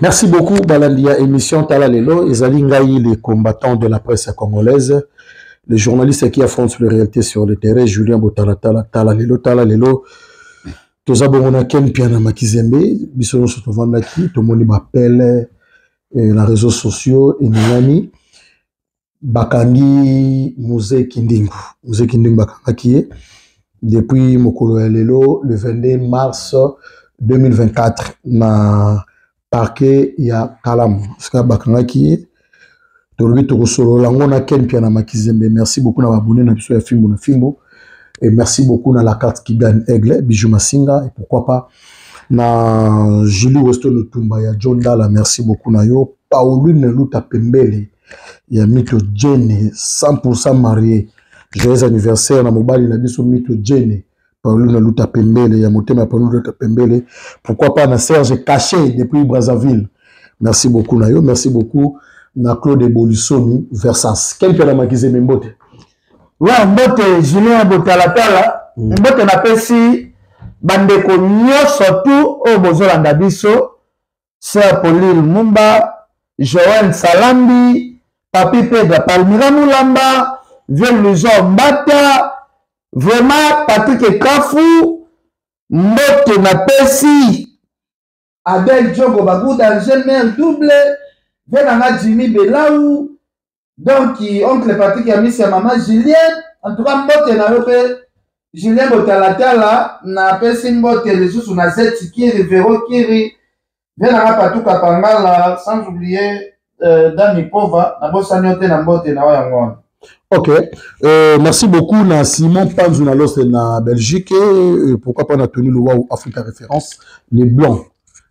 Merci beaucoup balandi ya émission Tala Lelo ezali ngai les combattants de la presse congolaise, les journalistes qui affrontent les réalités sur le terrain, Julien Botalatala. Tala Lelo, Tala Lelo, toza bongo na Ken Piana Makizembe. Biso nyonso tovandaki, tomoni bapele na réseaux sociaux eningani, bakangi Mzee Kindingu. Mzee Kindingu bakangaki ye depuis mokolo ya lelo, le 22 mars 2024, na parquet ya Kalamu sika bakangaki ye. Tolobi tokosolola yango na Ken Piana Makizembe. Merci beaucoup na babone na biso ya Fimbu na Fimbu, et merci beaucoup na la carte qui gagne Aigle Bijou Masinga, et pourquoi pas na Julie Weston Tumba ya John Dalla. Merci beaucoup na yo Pauline Luta Pembele ya Mito Jene 100% marié. Joyeux anniversaire na mobali na biso Mito Jene, Pauline Luta Pembele ya motema ya Pauline Luta Pembele. Pourquoi pas na Serge Caché depuis Brazzaville. Merci beaucoup na yo, merci beaucoup na Claude Bolisomi Versas. Quel père Makizembe, mbote. Ouais, mbote Julien Botalatala. Mbote napesi bandeko nyonso tu oyo bozolanda biso, Sœur Pauline Mumba, Joël Salambi, Papi Pedra Palmira Mulamba, Vieux Luzo Mbata, vraiment Patrick Kafu, mbote napesi Adèle Diogo Baguda, jeune mère double, vieux nanga Jimmy Belaou, donc oncle Patrick ya misi ya mama Julienne. En tout cas mbote na yo mpe Julien Botalatala, napesi mbote lisusu na Zeti Kiri, Vero Kiri, vieux nanga Patuka Pangala, sans oublier Dani Pova, nabosani yo te na mbote na yo yango wana. Ok, merci beaucoup na Simon Panzu na Los na Belgique, et pourquoi pas na Tony Luau Africa Référence, les Blancs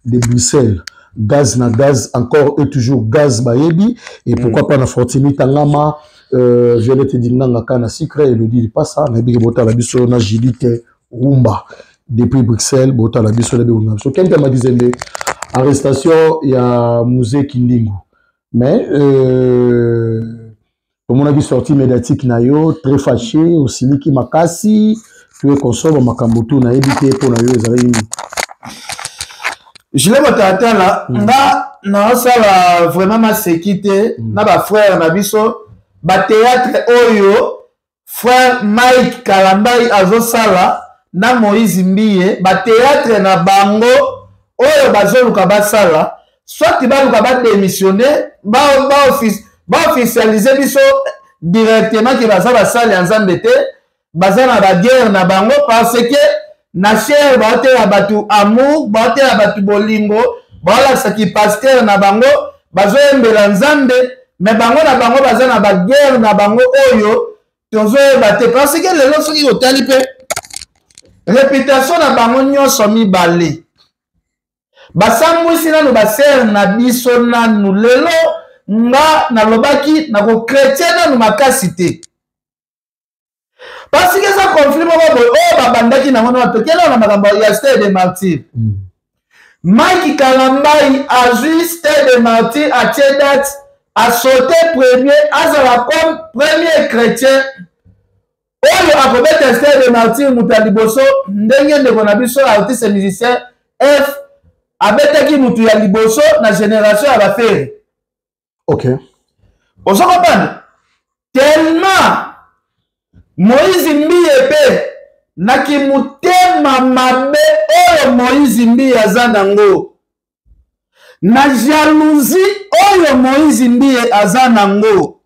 de Bruxelles, gaz na gaz encore et toujours gaz bayebi, et pourquoi pas na Fortini Tangama, Violette Dinganga Kana Secret, Elodie Lipasa, na Bigi Bota la biso na Judith Rumba depuis Bruxelles, Bota la biso na Bigi biso. Kente Makizembe, arrestation ya Mzee Kindingu. Mais omonaki sortie médiatique na yo très fâché, osiliki makasi, tu es consort makambo tu nayebi te mpo na yo ezalaki nini. Julien Botalatala, nga naosala vraiment maseki te na bafrère na biso bathéâtre oyo frère Mike Kalambai azosala na Moïse Mbiye, bathéâtre na bango oyo bazoluka basala, soit baluka badémissionner, baofficialiser biso directement ke baza basali ya Nzambe te, baza na baguerre na bango, parce que na chair baoteya bato amour, baoteya bato bolingo, baolakisaki pasteur na bango, bazoyembela Nzambe, mais bango na bango baza na baguerre na bango oyo tozoyeba te. Parce que lelo soki otali mpe réputation na bango nyonso mibale, basambwisi nanu basere na biso nanu. Lelo nga nalobaki nakokretien nanu makasi te, parce que eza conflit moko boye oyo babandaki nango na tokenda na makambo ya Stade de Martyr. Mike Kalambai azwi Stade de Martyr, atie date, asaute premier, azala comme premier chrétien oyo akobeta Stade de Martyr moto ya liboso, ndenge ndeko na biso artiste musicien F abetaki moto ya liboso na génération ya bafere. Ozo comprendre? Tellement Moïse Mbiye mpe na kimutema mabe oyo Moïse Mbiye aza nango, na jalousie oyo Moïse Mbiye aza nango,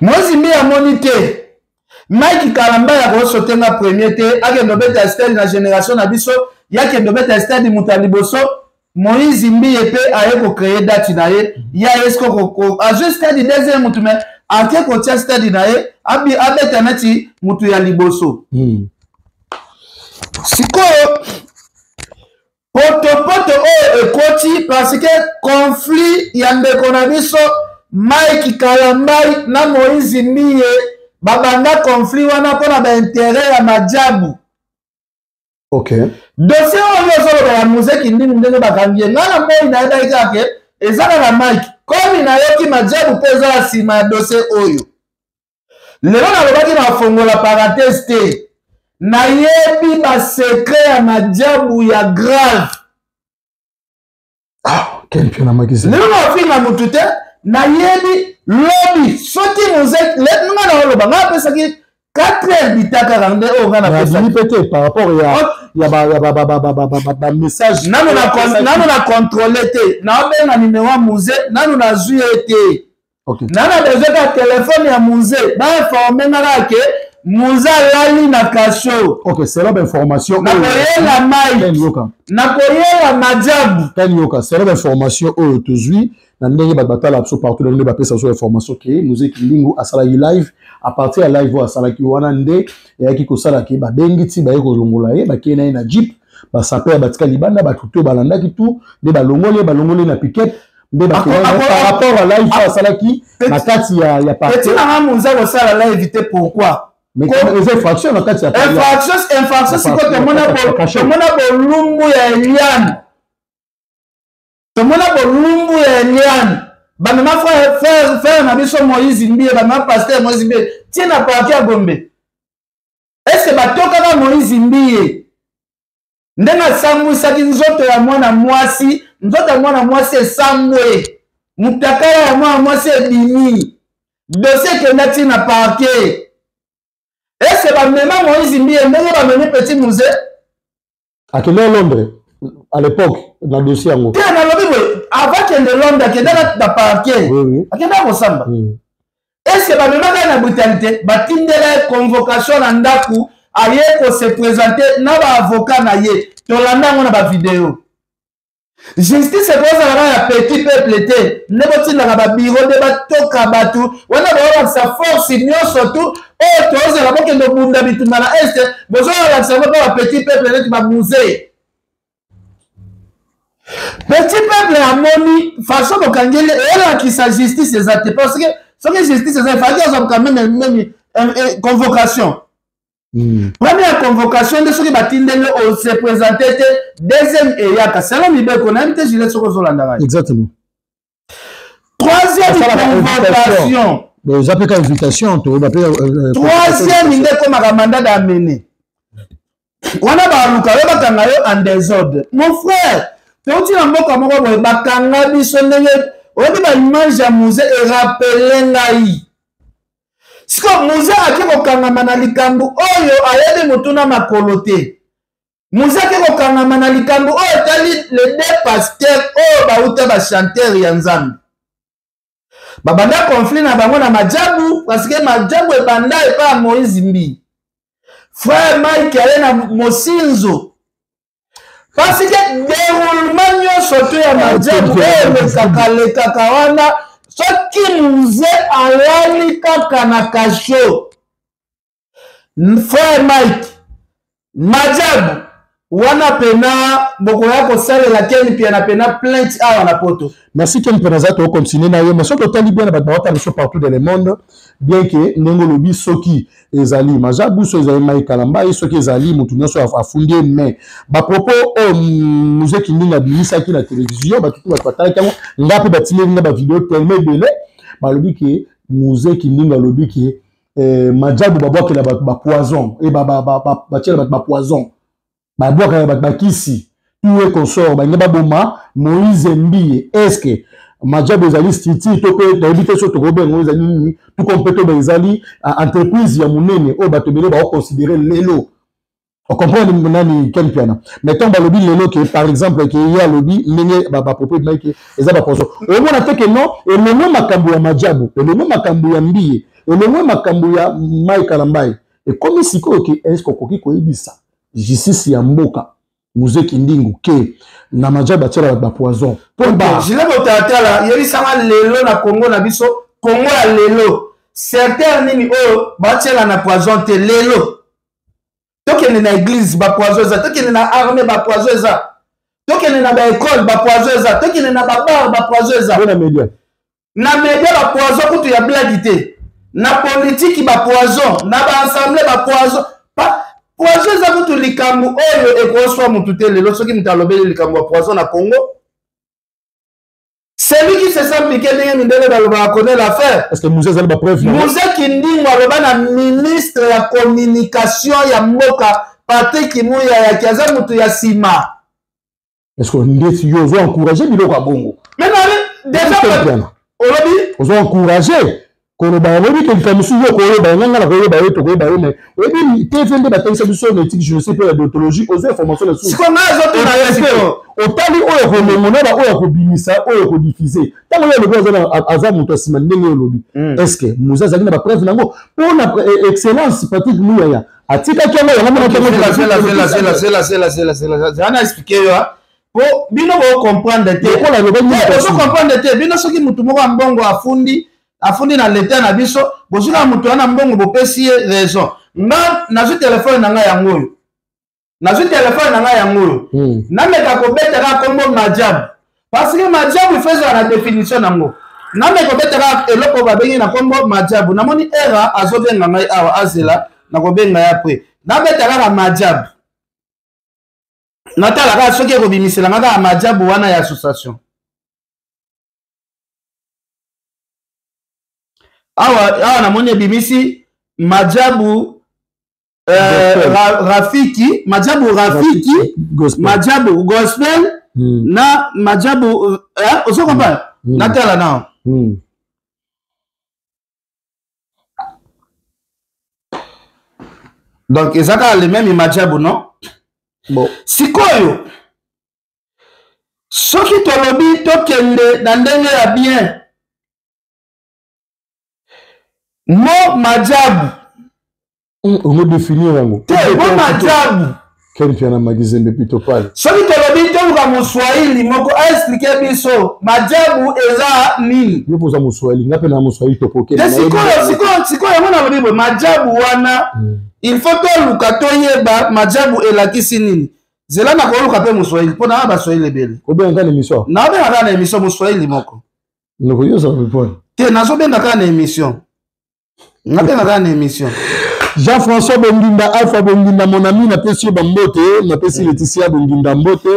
Moïse Mbiye amoni te Mike Kalamba ya kosotenga premier te, akende obeta stade na génération na biso, yakende obeta stade moto ya liboso. Moïse Mbiye mpe aye kocréer date na ye, ye aye siko azwi stade deuxième motu, mais ake kotia stade na ye abeta neti motu ya liboso. Sikoyo potopoto oyo ekoti parce que conflit ya ndeko na biso Mike Kalambai na Moïse Mbiye, babanda conflit wana mpona baintérêt ya majabu. Dossier oyo ozoloba ya Mzee Kindingu, ndenge bakangi ye, ngai na moi nayebaki kaka ke eza kaka Mike, komi nayoki majabu mpe eza na nsima ya dossier oyo. Lelo nalobaki na fongola parenthèse te, nayebi basecret ya majabu ya grave. Ah, Ken Mpiana makisi. Lelo nafinga mutu te, nayebi lobi soki Mzee nga naoloba nga apesaki 4 heures bita kaka nde oyo nga napesaki mpe te par rapport ya ya ba ya ba ba ba ba ba ba message nanu na nanu na contrôler te naobenga numéro ya Mzee nanu nazwi ye te. Okay. Nana besoin ka téléphone ya Mzee ba informer nga kaka ke Mzee alali na kasho. Ok, selon ba information nakoyela mai nakoyela majabu. Ken yoka, selon ba information oyo tozwi na ndenge bato batala biso partout na ndenge bapesa biso information ke Mzee Kindingu asalaki live à partir ya live oyo asalaki wana nde eyaki kosala ke babengi ti baye kolongola ye bakei na ye na jeep basaper batika libanda bato to balandaki tout nde balongoli ye balongoli na piquette nde par rapport à live oyo asalaki na kati ya ya parti petit nanga muza kosala live te pourquoi? Mais eza infraction na kati ya infraction infraction sikoyo tomona tomona bolumbu ya Eliane tomona bolumbu ya Eliane bamema frère frère frère na biso Moïse Mbiye bamema pasteur Moïse Mbiye tie na parti ya Gombe est-ce que batokaka Moïse Mbiye ndenge asambwisaki nzoto ya mwana mwasi nzoto ya mwana mwasi esambwe mutakala ya mwana mwasi ebimi dossier ekenda ti na parquet ese bamema Moïse Mbiye ndenge bamemi petit Mzee akende Londres à l'époque na dossier yango te nalobi boye avant kende Londres akendaka na parquet oui, oui. Akendaka kosamba Est-ce que bamemaka ye na brutalité? Batindela ye convocation na ndako, aye ko se présenter na ba avocat na ye. Tolanda yango na ba video. Justice ekozala kaka ya petit peuple te, nde botindaka ba bureau nde batoka bato wana baolakisa force nyonso tu oyo tozala bokende obunda bitumba na est, bozolakisa yango mpe ba petit peuple neti ba musée. Petit peuple amoni façon bokangeli elakisa justice eza te parce que soki justice eza efalaki azwa quand même même convocation. Première convocation nde soki batindeli o se présenter te, deuxième eyaka selon mibeko nayebi te Juliette soki ozolanda ngai. Exactement. Troisième convocation. Bon, eza mpe ka invitation toyeba mpe troisième nde ekomaka mandat d'amener wana baluka yo bakanga yo en désordre mon frère. Touti na mboka moko boye bakanga biso ndenge oyebi ba image ya musée erapele ngai siko musée ake kokangama na likambo oyo ayebi motuna makolo te. Musée ake kokangama na likambo oyo etali les deux pasteurs oyo bauta ba chanteur ya Nzambe babanda conflit na bango na majabu parce que majabu ebanda epa ya Moïse Mbi frère Mike aye na mosinzo parce que déroulement nyonso to ya majabu oyo elekaka lekaka wana soki Mzee alali kaka na kasho frère Mike majabu wana pena bokoya kosalela Ken Mpiana pena plainte awa na poto. Merci Ken Mpiana, za to continuer na yo mais soki otali bien na bato baotala biso partout dans le monde bien que ndenge olobi soki ezali majabu soki ezali Mike Kalambay soki ezali motu nyonso afundi ye mais ba propos oyo Mzee Kindingu abimisaki na télévision bato tu bato batalaki yango nga mpe batindeli nga ba video tellement ebele balobi ke Mzee Kindingu alobi ke majabu babwakela bato ba poison e batiela bato ba poison babwakela bato bakisi tout et consort balingi baboma Moïse Mbiye. Est-ce que majabu ezali structure to mpe nayebi te soki tokobenga yango ezali nini tuko mpe to ezali entreprise ya monene oyo bato ebele bakoconsidere lelo ocomprendre nani Ken Mpiana mais ntango balobi lelo ke par exemple ke ye alobi ndenge bapropos ebimaki ke eza bapoison omona te ke non elongwe makambo ya majabu elongwe makambo ya Mbiye elongwe makambo ya Mike Kalambay ekomi sikoyo ke est-ce que okoki koyebisa justice ya mboka Mzee Kindingu ke na majabu atiela bato bapoison po ba Gilles Botalatala yebisanga lelo na Congo na biso Congo ya lelo secteur nini oyo batiela na poison te lelo tokende na église ba poison eza tokende na armée ba poison eza tokende na ba école ba poison eza tokende na ba bar ba poison eza na média na média ba poison kutu ya blague te na politique ba poison na ba assemblée ba poison pa poison eza kutu likambo oyo ekoswa mutu te lelo soki mutu alobeli likambo ya poison na Congo celui qui se sent piqué ndenge mindele balobaka connaît l'affaire. Est-ce que Mzee azali ba preuve? Mzee Kindingu aloba na ministre ya communication ya mboka Patrick Muyaya ki aza mutu ya sima. Est-ce que ndeti yo ozo encourager biloko ya bongo? Mais na déjà olobi ozo encourager koloba olobi ke likambo mosusu yo okoyeba yango, ngai nakoyeba yo, tokoyeba yo, mais oyebi tv nde batangisa biso na éthique journalistique mpe ya déontologie, ozwi information na sikoyo ngai azotuna yo sikoyo otali oyo kolongo na oyo akobimisa oyo akodiffuse. Ntango yo olobi aza moto ya nsima, ndenge olobi, est ce que Muze azalaki na bapreuve nango mpo na excellence Patrick Muyaya atikaki yango yango mona ntango? Zela explique yo po bino bocomprendre te, bozocomprendre te. Bino soki motu moko ya mbongo afundi, afundi na leta na biso, bozwi kaka moto wana mbongo, bopesi ye raison. Nga nazwi telefone na ngai yango oyo, nazwi telefone na ngai yango oyo, nameka kobeta kaka kombo majabu, parce que majabu ifo ezala na définition nango. Nameka kobeta kaka eloko babengi na kombo majabu. Namoni era azobenga ngai awa, azela, nakobenga ye après. Nabeta kaka majabu, natala kaka soki ekobimisela nga kaka majabu wana ya association. Awa awa namoni ebimisi majabu rafiki, majabu rafiki gospel. Majabu gospel. Na majabu ozo comprendre? Natala nao. Donc eza kaka le même majabu, non? Bon. Sikoyo soki tolobi tokende na ndenge ya bien, mo majabu Ongo définir yango. Te, mo majabu. Ken Piana Magizembe plutôt pale. Soki tolobi toluka moswahili moko aexpliquer biso majabu eza nini. Yo mpoza moswahili, nga mpe na moswahili, tokoke. Te, sikoyo yango nalobi boye, majabu wana, il faut toluka toyeba majabu elakisi nini. Zela, na koluka mpe moswahili mpo naa baswahili ebele. Obenga kaka na émission? Naobenga kaka na émission moswahili moko. Noko yo ozala mepone. Te, nazobenga kaka na émission, nabenga kaka na émission. Jean-François Bonginda, Alpha Bonginda, mon ami, napesi yo bambote, napesi Laetitia Bonginda mbote,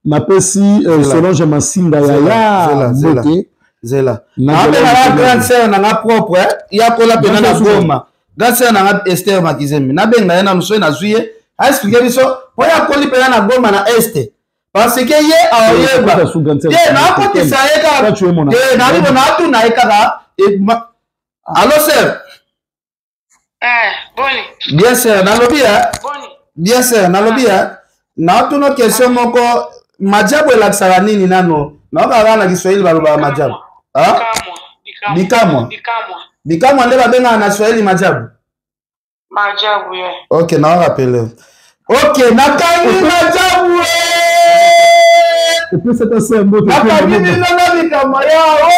napesi Solange Masinga yaya mbote. Zela, nabenga grande sœur nanga propre ya kola mpena na Goma, grande sœur nanga Esther Makizembe. Nabenga ye nanu, soki nazwi ye aexpliquer biso mpo ya koli mpena na Goma na Este, parce que ye aoyeba te. Nakotisa ye kaka te, nabibo naatuna ye kaka. Allo, sœur? Eh, boni? Bien, sœur, nalobi ya Boni? Bien, sœur, nalobi ya naotuna question moko: majabu elakisaka nini? Nano naokaka kaka na Kiswahili balobaka majabu. Bikamwa. Bikamwa. Bikamwa. Bikamwa nde babengaka na Swahili majabu? Majabu ye. Ok, naorappeler. Ok, nakangi majabu. Opesaka se mbote. Nakangi bino na bikamwa yawe,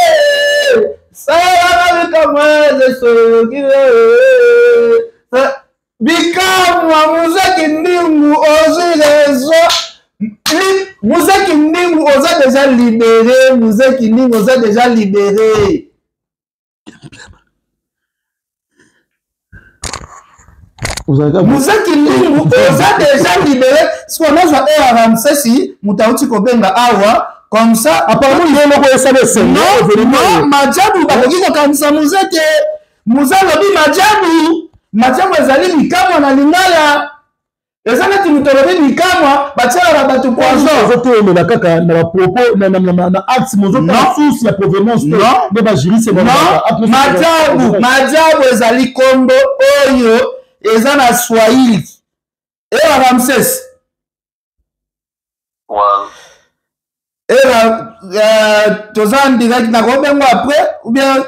salaka bikamwa ezosoki bikamwa. Muzeki Ndingu ozwi raison. Muzeki Ndingu oza déjà libéré, Muzeki Ndingu oza déjà libéré. Muzeki Ndingu oza déjà libéré. Sikoyo nazwa heure Ramsesi, moto auti kobenga awa comme ça. Apparemment ye moko esala esengo. Non, majabu bakoki kokanisa Muze te. Muze alobi majabu, majabu ezali likamwa na lingala. Eza neti moto alobi likamwa batielaka bato poison. Ozotelemela kaka na bapropos na acte, mozotala source ya provenance te nde bajuriste. Non, majabu, majabu ezali kombo oyo eza na Swahili. Ewa Ramses, era toza en direct, nakobengo après ou bien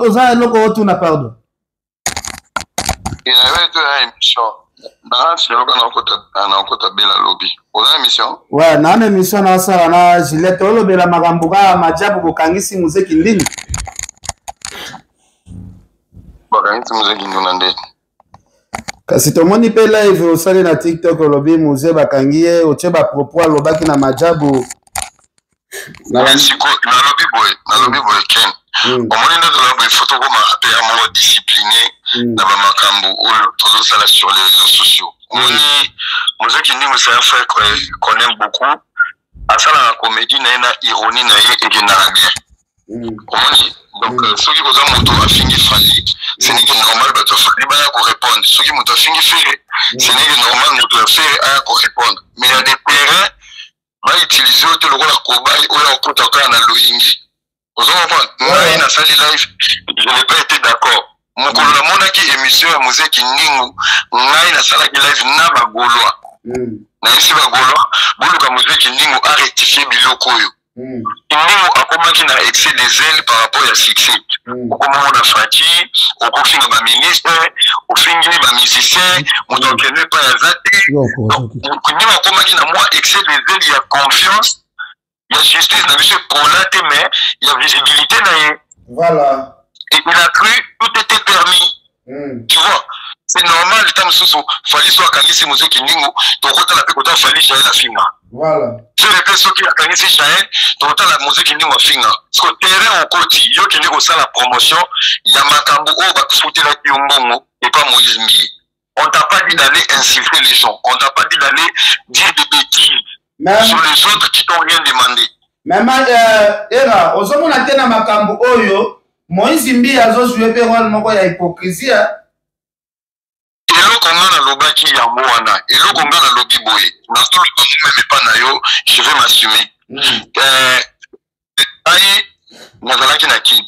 oza eloko otuna? Pardon. Na émission nakota bela lobi, oza émission? Ouais, naa na émission naosala na Gilette, olobela makambo kaka majabu bokangisi Muzeki Ndini. Bakangisi Muzeki Nduna nde? Kasi tomoni mpe live osali na TikTok, olobi Muze bakangi ye, otie bapropos alobaki na majabu. Nalobi boye, Ken, omoni nde toza boye, faut tokoma mpe ya moko discipline na bamakambo oyo tozosala sur les réseaux sociaux. Omoni, Mozeki Ndingo, c'est un frère qu'on aime beaucoup, asalaka comédie na ye na ironie na ye, ekendaka bien. Omoni, donc soki koza moto afingi Fally, ce n'est que normal bato ya Fally baya korépondre. Soki moto afingi Ferre, ce n'est que normal moto ya Ferre aya korépondre. Mais il y a des terrains. Bautilize yo te lokola cobaye oyo akota kaka na loyingi. Ozo comprendre? Ngai nasali live, je n'ai pas été d'accord. Mokolo namonaki émission ya Mzee Kindingu, ngai nasalaki live na ba Gaulois. Nayebisi ba Gaulois, boluka Mzee Kindingu a rectifier biloko oyo. Kindingu akomaki na excès de zèle par rapport ya succès. Okomomona Fatshi, okofinga ba ministre, ofingi ba musicien, moto akende epai aza te. Donc Kindingu akomaki na mwa excès de zèle ya confiance ya justice na biso epola te, mais ya visibilité na ye. Voilà. Et il a cru tout était permis. Tu vois, c'est normal. Ntango mosusu Fally so akangisi Mzee Kindingu, tokotala mpe kota Fally Jael afinga. Voilà. Ferre mpe soki akangisi Jael, tokotala Mzee Kindingu afinga. Siko terrain okoti, yo kende kosala promotion ya makambo oyo bafutelaki yo mbongo epa Moïse Mbiye. On t'a pas dit d'aller insulter les gens, on t'a pas dit d'aller dire des bêtises sur les autres qui t'ont rien demandé. Mais Era, ozomona te na makambo oyo Moïse Mbiye azojouer mpe rôle moko ya hypocrisie. Eloko nga nalobaki yango wana, eloko nga nalobi boye, nazoloba meme epa na yo, je vais m'assumer. Ngai nazalaki na Kin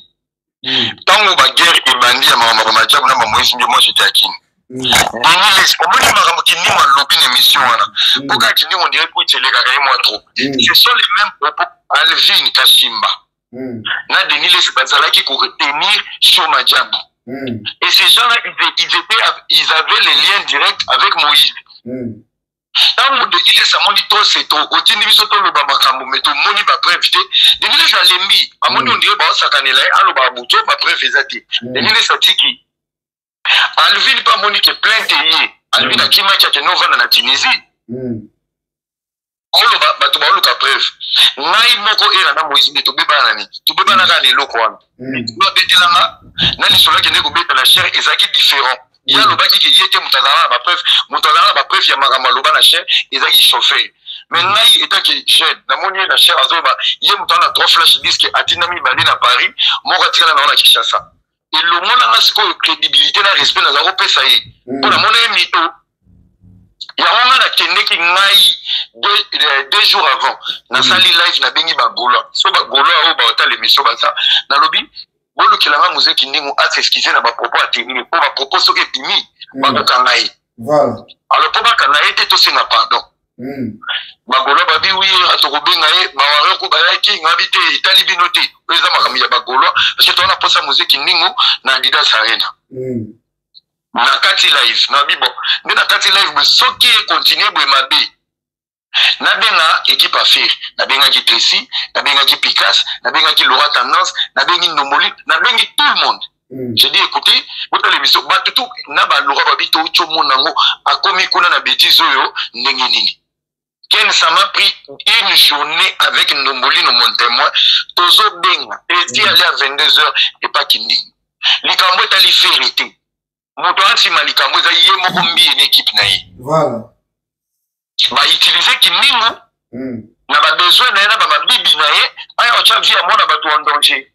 ntango baguerre ebandi ya makambo ya Maajabu na bamoïse Mbiye, moi j'étais à Kin. Denis Lessie, omoni makambo Kindingu alobi na émission wana, mpo kaka Kindingu on dirait kuti elekaka ye mwa trop. Ce sont les mêmes propos Alvin Kashimba na Denis Lessie bazalaki koretenir sur Maajabu. Et ces gens-là, ils avaient les liens directs avec Moïse. Ntango Denis Lessie amoni to se to otindi biso toloba makambo, mais tomoni bapreuve te, Denis Lessie alembi, amoni on dirait baosakanela ye, alobaka buto bapreuve eza te. Denis Lessie atiki. Alvin mpe amoni ke plainte ye, Alvin akimaki, akende ovanda na Tunisie. Oloba bato baoluka preuve. Ngai moko Era na Moïse nde tobebana na nini? Tobebana kaka na eloko wana. Abetelanga na lisolo akende kobeta na chaire, ezalaki différent. Ye alobaki ke ye te moto azalaka na bapreuve, moto azalaka na bapreuve ya makambo aloba na chaire ezalaki chauffeur. Mais ngai etake jeune, namoni ye na chaire azoloba ye moto aza na 3 flash disque, atinda mibale na Paris, moko atikala nango na Kinshasa. Elongo nanga sikoyo crédibilité na respect naza kopesa ye mpo namona ye mito yango. Ngai nakendeki ngai 2 jours avant, nasali live, nabengi bagaulois. So bagaulois oyo baotala émission baza, nalobi bolukela nga Mzee Kindingu as'excuse na bapropos atenir, mpo bapropos soki ebimi, bakokanga ye. Alors mpo bakanga ye te, tosenga pardon. Bagaulois babi oui, tokobenga ye. Bawarrior ko bayaki, ngabi te, etali bino te, oyo eza makambo ya bagaulois, parce que towana mposa Mzee Kindingu na Adidas Arena. Na kati live nabi bon, nde na kati live boye, soki econtinue boye mabe, nabenga équipe affaire. Nabengaki Tracy, nabengaki Picas, nabengaki Laura Tendance, nabengi Ndomboli, nabengi tout le monde. J'ai dit: écoutez, botala émission, bato tu na balora babi touti omona yango akomi kuna na bétise oyo ndenge nini. Ken, ça m'a pris une journée avec Ndombolino, mon témoin. Tozobenga eti aller à 22 heures epa Kindingu. Likambo etali Ferre te, moto ansima likambo eza ye moko Mbiye na équipe na ye. Bautilize Kindingu na babesoin na ye na bamabibi na ye, aya otya vie amona bato en danger.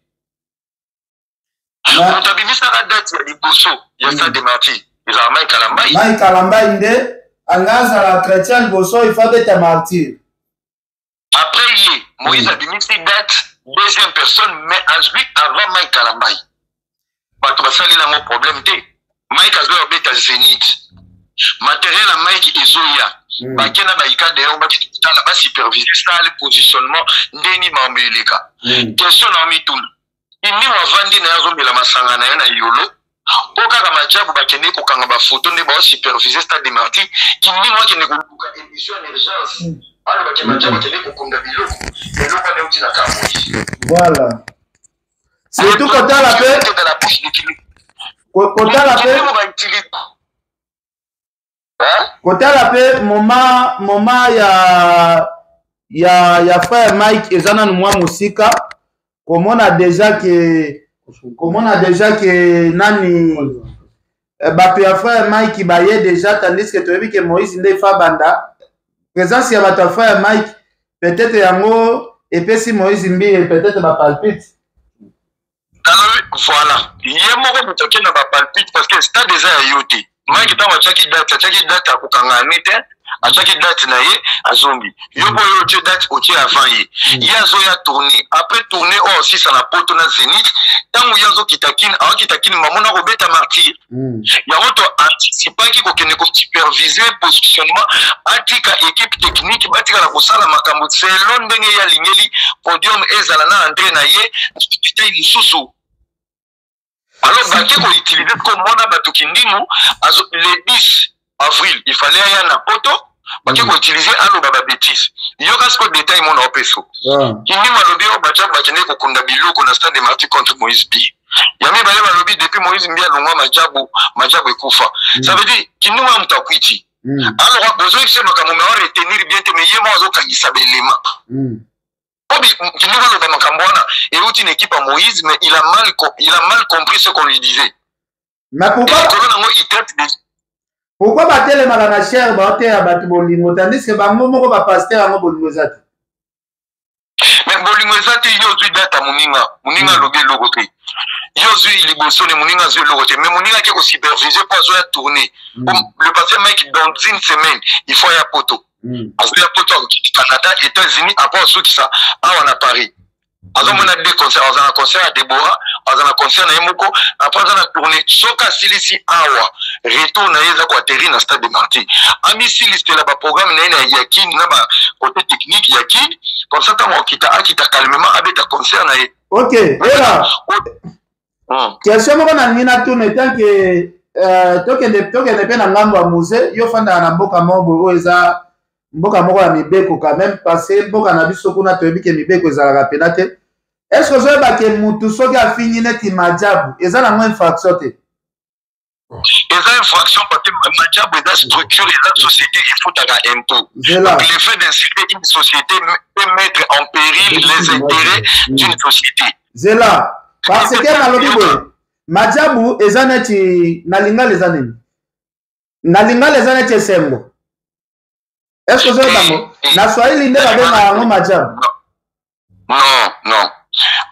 Moto abimisaka date ya liboso ya Stade de Martyr ezala Mike Kalambai. Mike Kalambai nde anga azala chrétien liboso, il faut abeta Martyr. Après ye, Moïse abimisi date, deuxième personne, mais azwi avant Mike Kalambai. Bato basaleli yango problème te. Mike azwi abeta Zénith, matériel ya Mike ezoya. Bake na bayika deyo, bakiti kotala, basupervise sale positionnement ndeni makambo eleka. Question na mituna: Kindingu avandi na ye, azomela masanga na ye na Yolo, mpo kaka Maajabu bakende kokanga bafoto nde baosupervise Stade de Martyr, Kindingu akende koluka émission en urgence, alobaki Maajabu akende kokunda biloko, eloko wana euti na Kamoi. Voilà, surtout kotala mpe dans la bouche de Kindingu. Kotala mpe Kindingu bautilize, hein? Kotala mpe moment ya frère Mike eza nanu mwa mosika, komona déjà ke nani, bato ya frère Mike baye déjà, tandis que toyebi ke Moïse nde efa banda. Présence ya bato ya frère Mike, peut-être yango epesi Moïse Mbiye peut-être bapalpite. Nalobi voilà, ye moko moto akende na bapalpite, parce que stade eza ya yo te. Mike ntango atiaki date, atiaki date akokanga ane te. Atiaki date na ye, azongi. Yo mpo yo otie date, otie avant ye. Ye azoya tourner, après tourner oyo osisa na Poto na Zénith, ntango ye azokita Kine, aokita Kine mamona kobeta Martyr. Yango to anticipaki kokende kosupervise positionnement, atika équipe technique batikala kosala makambo selon ndenge ye alingeli podium ezala na entrée na ye te lisusu. Alors bake koutilize ko mwana bato Kindimu le 10 avril il fallait aya na Poto, bake koutilize aloba babétise. Yoka siko détail mona opeso. Kindimu alobi oyo baja bakende kokunda biloko na stade de Martyr contre Moïse Mbiye. Ya mibale, balobi depuis Moïse Mbiye alongwa Majabu, Majabu ekufa. Ça veut dire Kindimu ya moto akwiti. Alors bozoyebisa makambo me aretenir bien te, me ye mo azokangisa belema. Obi Kindimu aloba makambo wana euti na équipe ya Moïse, mais il a mal compris ce qu'on lui disait. Mais pourquoi? Likolo nango il traite des Pourquoi batelemaka na chaire, baoteya bato bolingo, tandis que bango moko bapasteur yango bolingo eza te? Mais bolingo eza te. Yo ozwi date ya moninga, moninga alobi eloko te. Yo ozwi liboso ne moninga azwi eloko te, mais moninga ake kosupervise mpo azoya tourner. Le pasteur Mike, dans une semaine il faut aya Poto. Azoya Poto, akokiti Canada, États-Unis, après asukisa awa na Paris. Azomona deux concert: aza na concert ya Debora, aza na concert na ye moko, après aza na tournée. Soki asilisi awa, retour na ye eza koatterrir na stade de Martyr, amisilisela baprogramme na ye na ya Kine na bacoté technique ya Kine. Comme ça ntango akita, akita calmement, abeta concert na ye. Ok, ela question moko nalingi natuna etanke tokende mpe na ngambo ya musée. Yo fandaka na mboka moko boye oyo eza mboka moko ya mibeko quand même, parce que mboka na biso kuna toyebi ke mibeko ezalaka pena te. Est ce que ozoyeba ke mutu soki afingi neti Majabu, eza nango infraction te? Eza infraction parce que Majabu eza structure, eza société efutaka impôt. Donc le fait d'insulter une société peut mettre en péril les intérêts d'une société. Zela, parce que nalobi boye, Majabu eza neti na lingala eza nini? Na lingala eza neti esengo. Est ce que ozoyeba yango? Na swahili nde babengaka yango majabu. Non, non.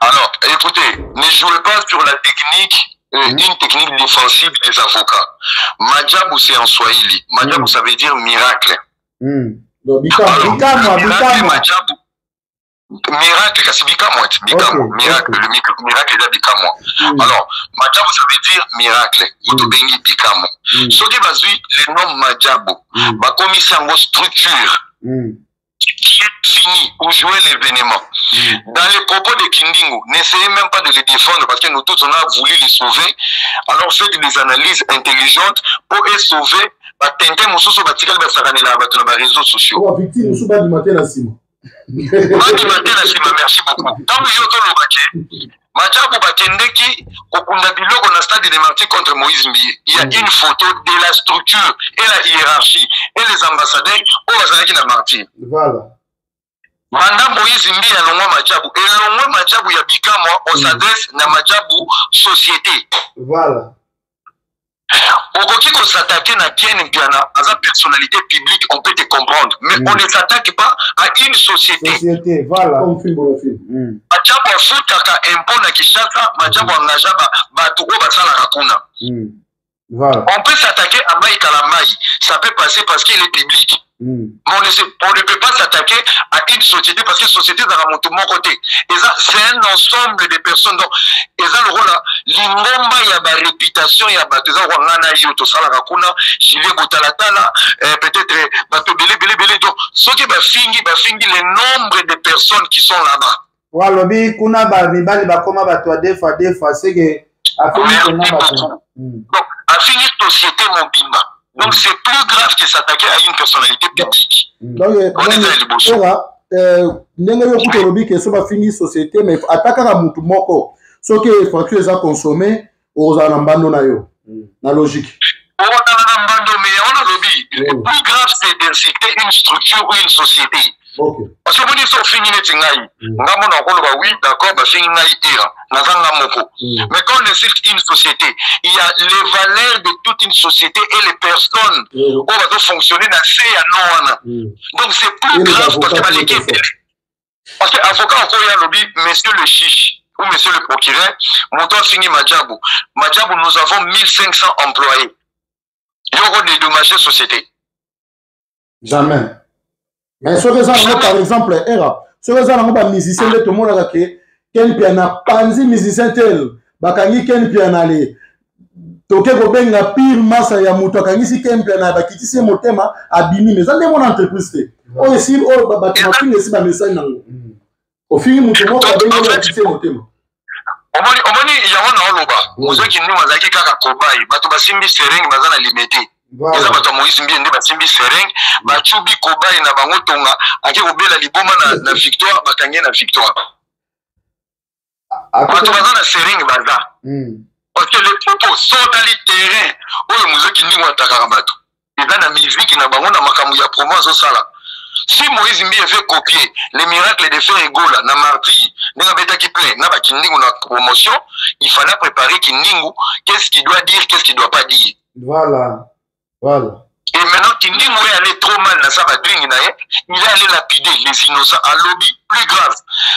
Alors écoutez, ne jouez pas sur la technique, une technique défensive des avocats. Majabu, c'est en swahili. Majabu, ça veut dire miracle. Donc, bikamwa. Bikamwa. Bikamwa. Majabu, miracle, kasi bikamwa ti bikamwa. Miracle. Le miracle eza bikamwa. Alors majabu, ça veut dire miracle oyo tobengi bikamwa. Soki bazwi le nom Majabu, bakomisi yango structure qui est fini pour jouer l'événement. Dans les propos de Kindingu, n'essayez même pas de les défendre parce que nous tous, on a voulu les sauver. Alors faites des analyses intelligentes pour les sauver. Batente mosusu batikali basakanela bato na baréseaux sociaux. Oyo victime mosusu babima te na nsima. Babima te na nsima. Merci beaucoup. Ntango yo toloba ke Majabu bakendeki kokunda biloko na stade de Martyr contre Moïse Mbiye, il y a une photo de la structure et la hiérarchie et les ambassadeurs oyo bazalaki na Martyr. Banda Moïse Mbiye alongwa Majabu, elongwe Majabu ya bikamwa, on s'adresse na Majabu société. Okoki kos'attaquer na Ken Mpiana, aza personnalité publique, on peut te comprendre, mais on ne s'attaque pas à une société. Société, voilà. Comme film bona film. Majabu afutaka impôt na Kinshasa, Majabu engager bato oyo basalaka kuna. On peut s'attaquer à Mike Kalambayi, ça peut passer parce qu'il est public. Mais on ne peut pas s'attaquer à une société parce que société ezalaka moto moko te. Eza, c'est un ensemble de personnes. Donc eza lokola lingomba ya baréputation ya bato. Eza lokola nga na yo tosalaka kuna, Julien Botalatala, peut-être bato ebele ebele ebele. Donc soki bafingi, bafingi le nombre de personnes qui sont là-bas. Po alobi kuna bamibali bakóma bato ya deux fois deux fois, seke afingi mpena bato. Donc afingi société mobimba. Donc c'est plus grave que s'attaquer à une personnalité publique. Donc ndenge yo kuta olobi ke so bafingi société, mais ata kaka mutu moko, soki infraction eza consommé, okozala na mbando na yo na logique. Okozala na mbando, mais yango nalobi, le plus grave, c'est d'insulter une structure ou une société. Parce que omoni, so ofingi neti ngai, nga mona okoloba: oui, d'accord, bafingi ngai ira, naza nga moko. Mais quand on insulte une société, il y a les valeurs de toute une société et les personnes oyo bazofonctionner na se ya no wana. Donc c'est plus grave parce que baleki ebele, parce que avocat okoya alobi: monsieur le juge ou monsieur le procureur, moto afingi Majabu. Majabu, nous avons 1500 employés. Yoko dédommager société. Jamais. Mais soki eza nango par exemple era soki eza nango bamusicien nde tomonaka ke Ken Piana panzi musicien tel bakangi Ken Piana le toke kobenga pire masa ya moto akangisi Ken Piana bakitisi ye motema abimi mais eza nde mona entreprise te oyo esi oyo bato mafinga esi bamesani nango mm. ofingi moto moko abengi bakitisi ye motema. Omoni, omoni yango na oloba mozaki ndingo azalaki kaka kobayi bato basimbi seringue baza na limete. Eza bato ya Moïse Mbiye nde basimbi seringue bacubi kobayi na bango tonga ake kobela liboma na, na victoire bakangi ye na victoire. Bato baza na seringue baza parce que le propos so otali terrain oyo mozaki ndingo atakaka bato eza na musique na bango na makambo ya promo azosala. Si Moïse Mbiye veut copier les miracles de Ferre Gola na Martyr ndenge abetaki plein na ba Kindingu na promotion, il fallait préparer Kindingu qu'est-ce qu'il doit dire, qu'est-ce qu'il doit pas dire. Voilà. Voilà. Et maintenant Kindingu est allé trop mal na sa badringue na ye, il est allé lapider les innocents à lobby plus grave.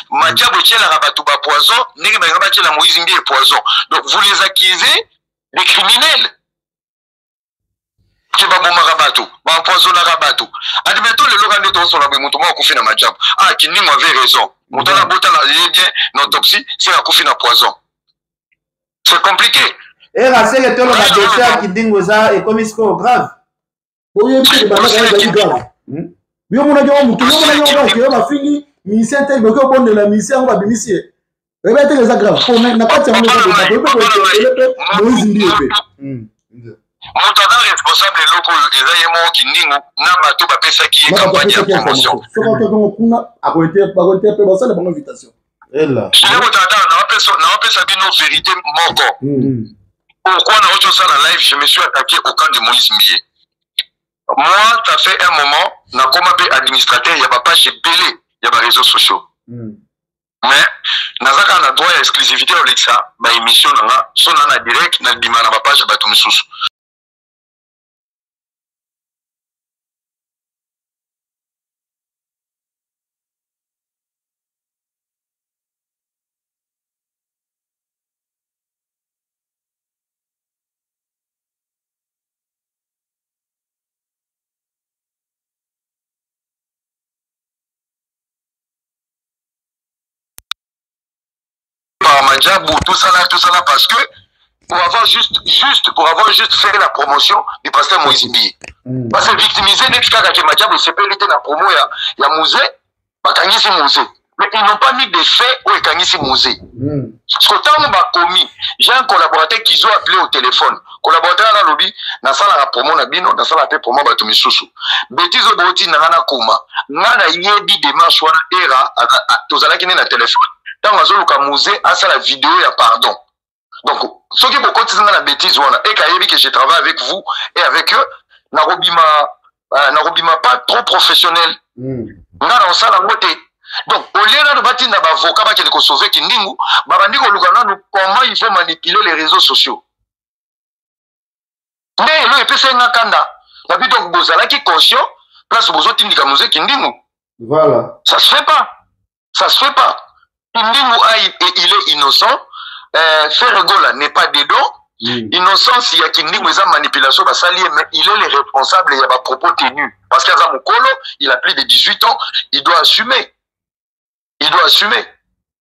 Madiabo etielaka bato ba poison ndenge balinga batiela Moïse Mbiye poison. Donc vous les accusez des criminels. Ke babomaka bato, baempoisonnaka bato. Admettons lelo kaka nde tozosola boye moto moko akufi na majabu. Ah, Kindingu avait raison. Moto wana botala ye bien na autopsie, c'est akufi na poison. C'est compliqué. Era seke toloba dossier ya Kindingu eza ekomi sikoyo grave. Oyebi te ebandaka ezali grave. Yo omonaki yango motu, yo omonaki yango kaka ke bafingi musicien tel boke obondela musicien yango babimisi ye. Oyebi te eza grave. Po na kati yango eza bakoki mpe kointerpele mpe Moïse Mbiye mpe. Moto aza responsable eloko oyo eza ye moko Kindingu na bato bapesaki ye campagne ya promotion. Soki akoki yango kuna akointerpele basala bango invitation. Ela. Julien Botata, naopesa bino vérité moko. Pourquoi nauti osala live, je me suis attaqué au camp de Moïse Mbiye. Moi, ça fait un moment, nakoma mpe administrateur ya bapage ebele ya ba réseaux sociaux. Mais naza kaka na droit ya exclusivité ya kolekisa ba émission na nga so na na direct na bima na bapage ya bato mosusu. Par Madjabou, tout ça là, tout ça là, parce que pour avoir juste, juste, pour avoir juste fait la promotion du pasteur Moïse Mbiye. Parce que victimiser neti kaka ke Madjabou esepeli te na promo ya, ya Mzee, bakangisi Mzee. Mais ils n'ont pas mis de faits oyo ekangisi Mzee. Parce que ntango bakomi, j'ai un collaborateur qu'ils ont appelé au téléphone. Collaborateur wana alobi, nasalaka promo na bino, nasalaka pe promo bato misusu. Bêtise oyo botinda nga nakoma. Nga nayebi démarche wana era, tozalaki nde na téléphone. Ntango azoluka Mzee asala video ya pardon. Donc, soki bokotisi nga na bêtise wana, et kayebi que je travaille avec vous et avec eux, nakobima pas trop professionnel. Nga na osala yango te. Donc, au lieu nanu batinda ba avocat bakende ko sauver Kindingu, babandi koluka nanu comment il faut manipuler les réseaux sociaux. Nde elo epesaki nga kanda. Nabi donc bozalaki conscient place bozotindika Mzee Kindingu. Voilà. Ça se fait pas. Ça se fait pas. Kindingu a, il est innocent. Ferre Gola n'est pas dedans. Innocence ya Kindingu eza manipulation basali ye, mais il est le responsable ya ba propos tenus. Parce qu'aza mukolo, il a plus de 18 ans, il doit assumer. Il doit assumer.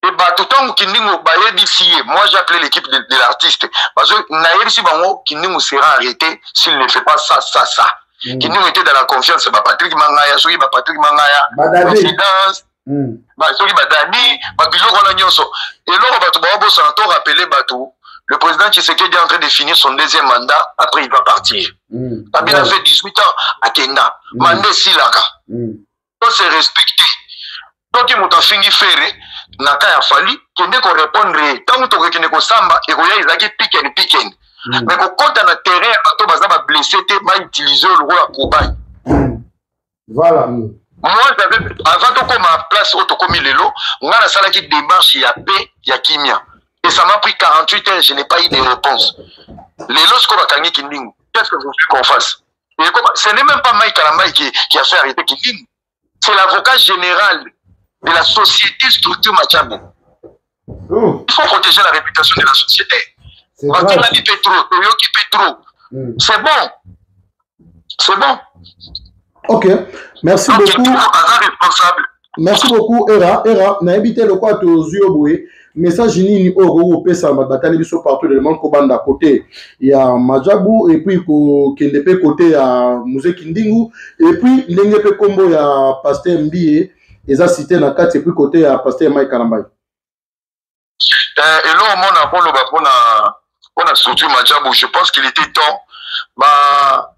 Et bato ntango Kindingu bayebisi ye, moi j'ai appelé l'équipe de l'artiste. Parce que nayebisi bango Kindingu sera arrêté s'il ne fait pas ça, ça, ça. Kindingu était dans la confiance ba Patrick Mangaya, soki ba Patrick Mangaya, Ba David. Présidence, ba soki ba Dani, ba biloko wana nyonso. Eloko bato baobosana to rappeler bato, le président Tshisekedi est en train de finir son deuxième mandat, après il va partir. Kabila fait 18 ans, akenda. Mandat esilaka. To se respecter. Soki moto afingi Ferre na cas ya Fally, kende ko répondre ye. Tango tokokende kosamba, ekoya ezalaki pick and pick and. Mais kokota na terrain ya bato baza ba blessé te, ba utiliser oyo lokola cobaye. Voilà. Moi, j'avais, avant tokoma place oyo tokomi lelo, nga nasalaki démarche ya paix, ya kimia. Et ça m'a pris 48 heures, je n'ai pas eu de réponse. Lelo sikoyo bakangi Kindingu. Qu'est-ce que vous voulez qu'on fasse? Et comme, ce n'est même pas Mike Kalambay qui a fait arrêter Kindingu. C'est l'avocat général de la société Structure Machabo. Il faut protéger la réputation de la société. C'est grave. Batunani Petro, Toyoki Petro. C'est bon. C'est bon. Ok, merci Donc, beaucoup. Aza responsable. Merci beaucoup Era. Era, nayebi te lokola tozwi yo boye message nini oyo okoki kopesa bato batali biso partout dans le monde, kobanda côté ya Majabu et puis kokende mpe côté ya Mzee Kindingu et puis ndenge mpe nkombo ya pasteur Mbiye eza cité na kati et puis côté ya pasteur Mike Kalambay. Eloko mona koloba mpona structure Majabu, je pense qu'il était temps ba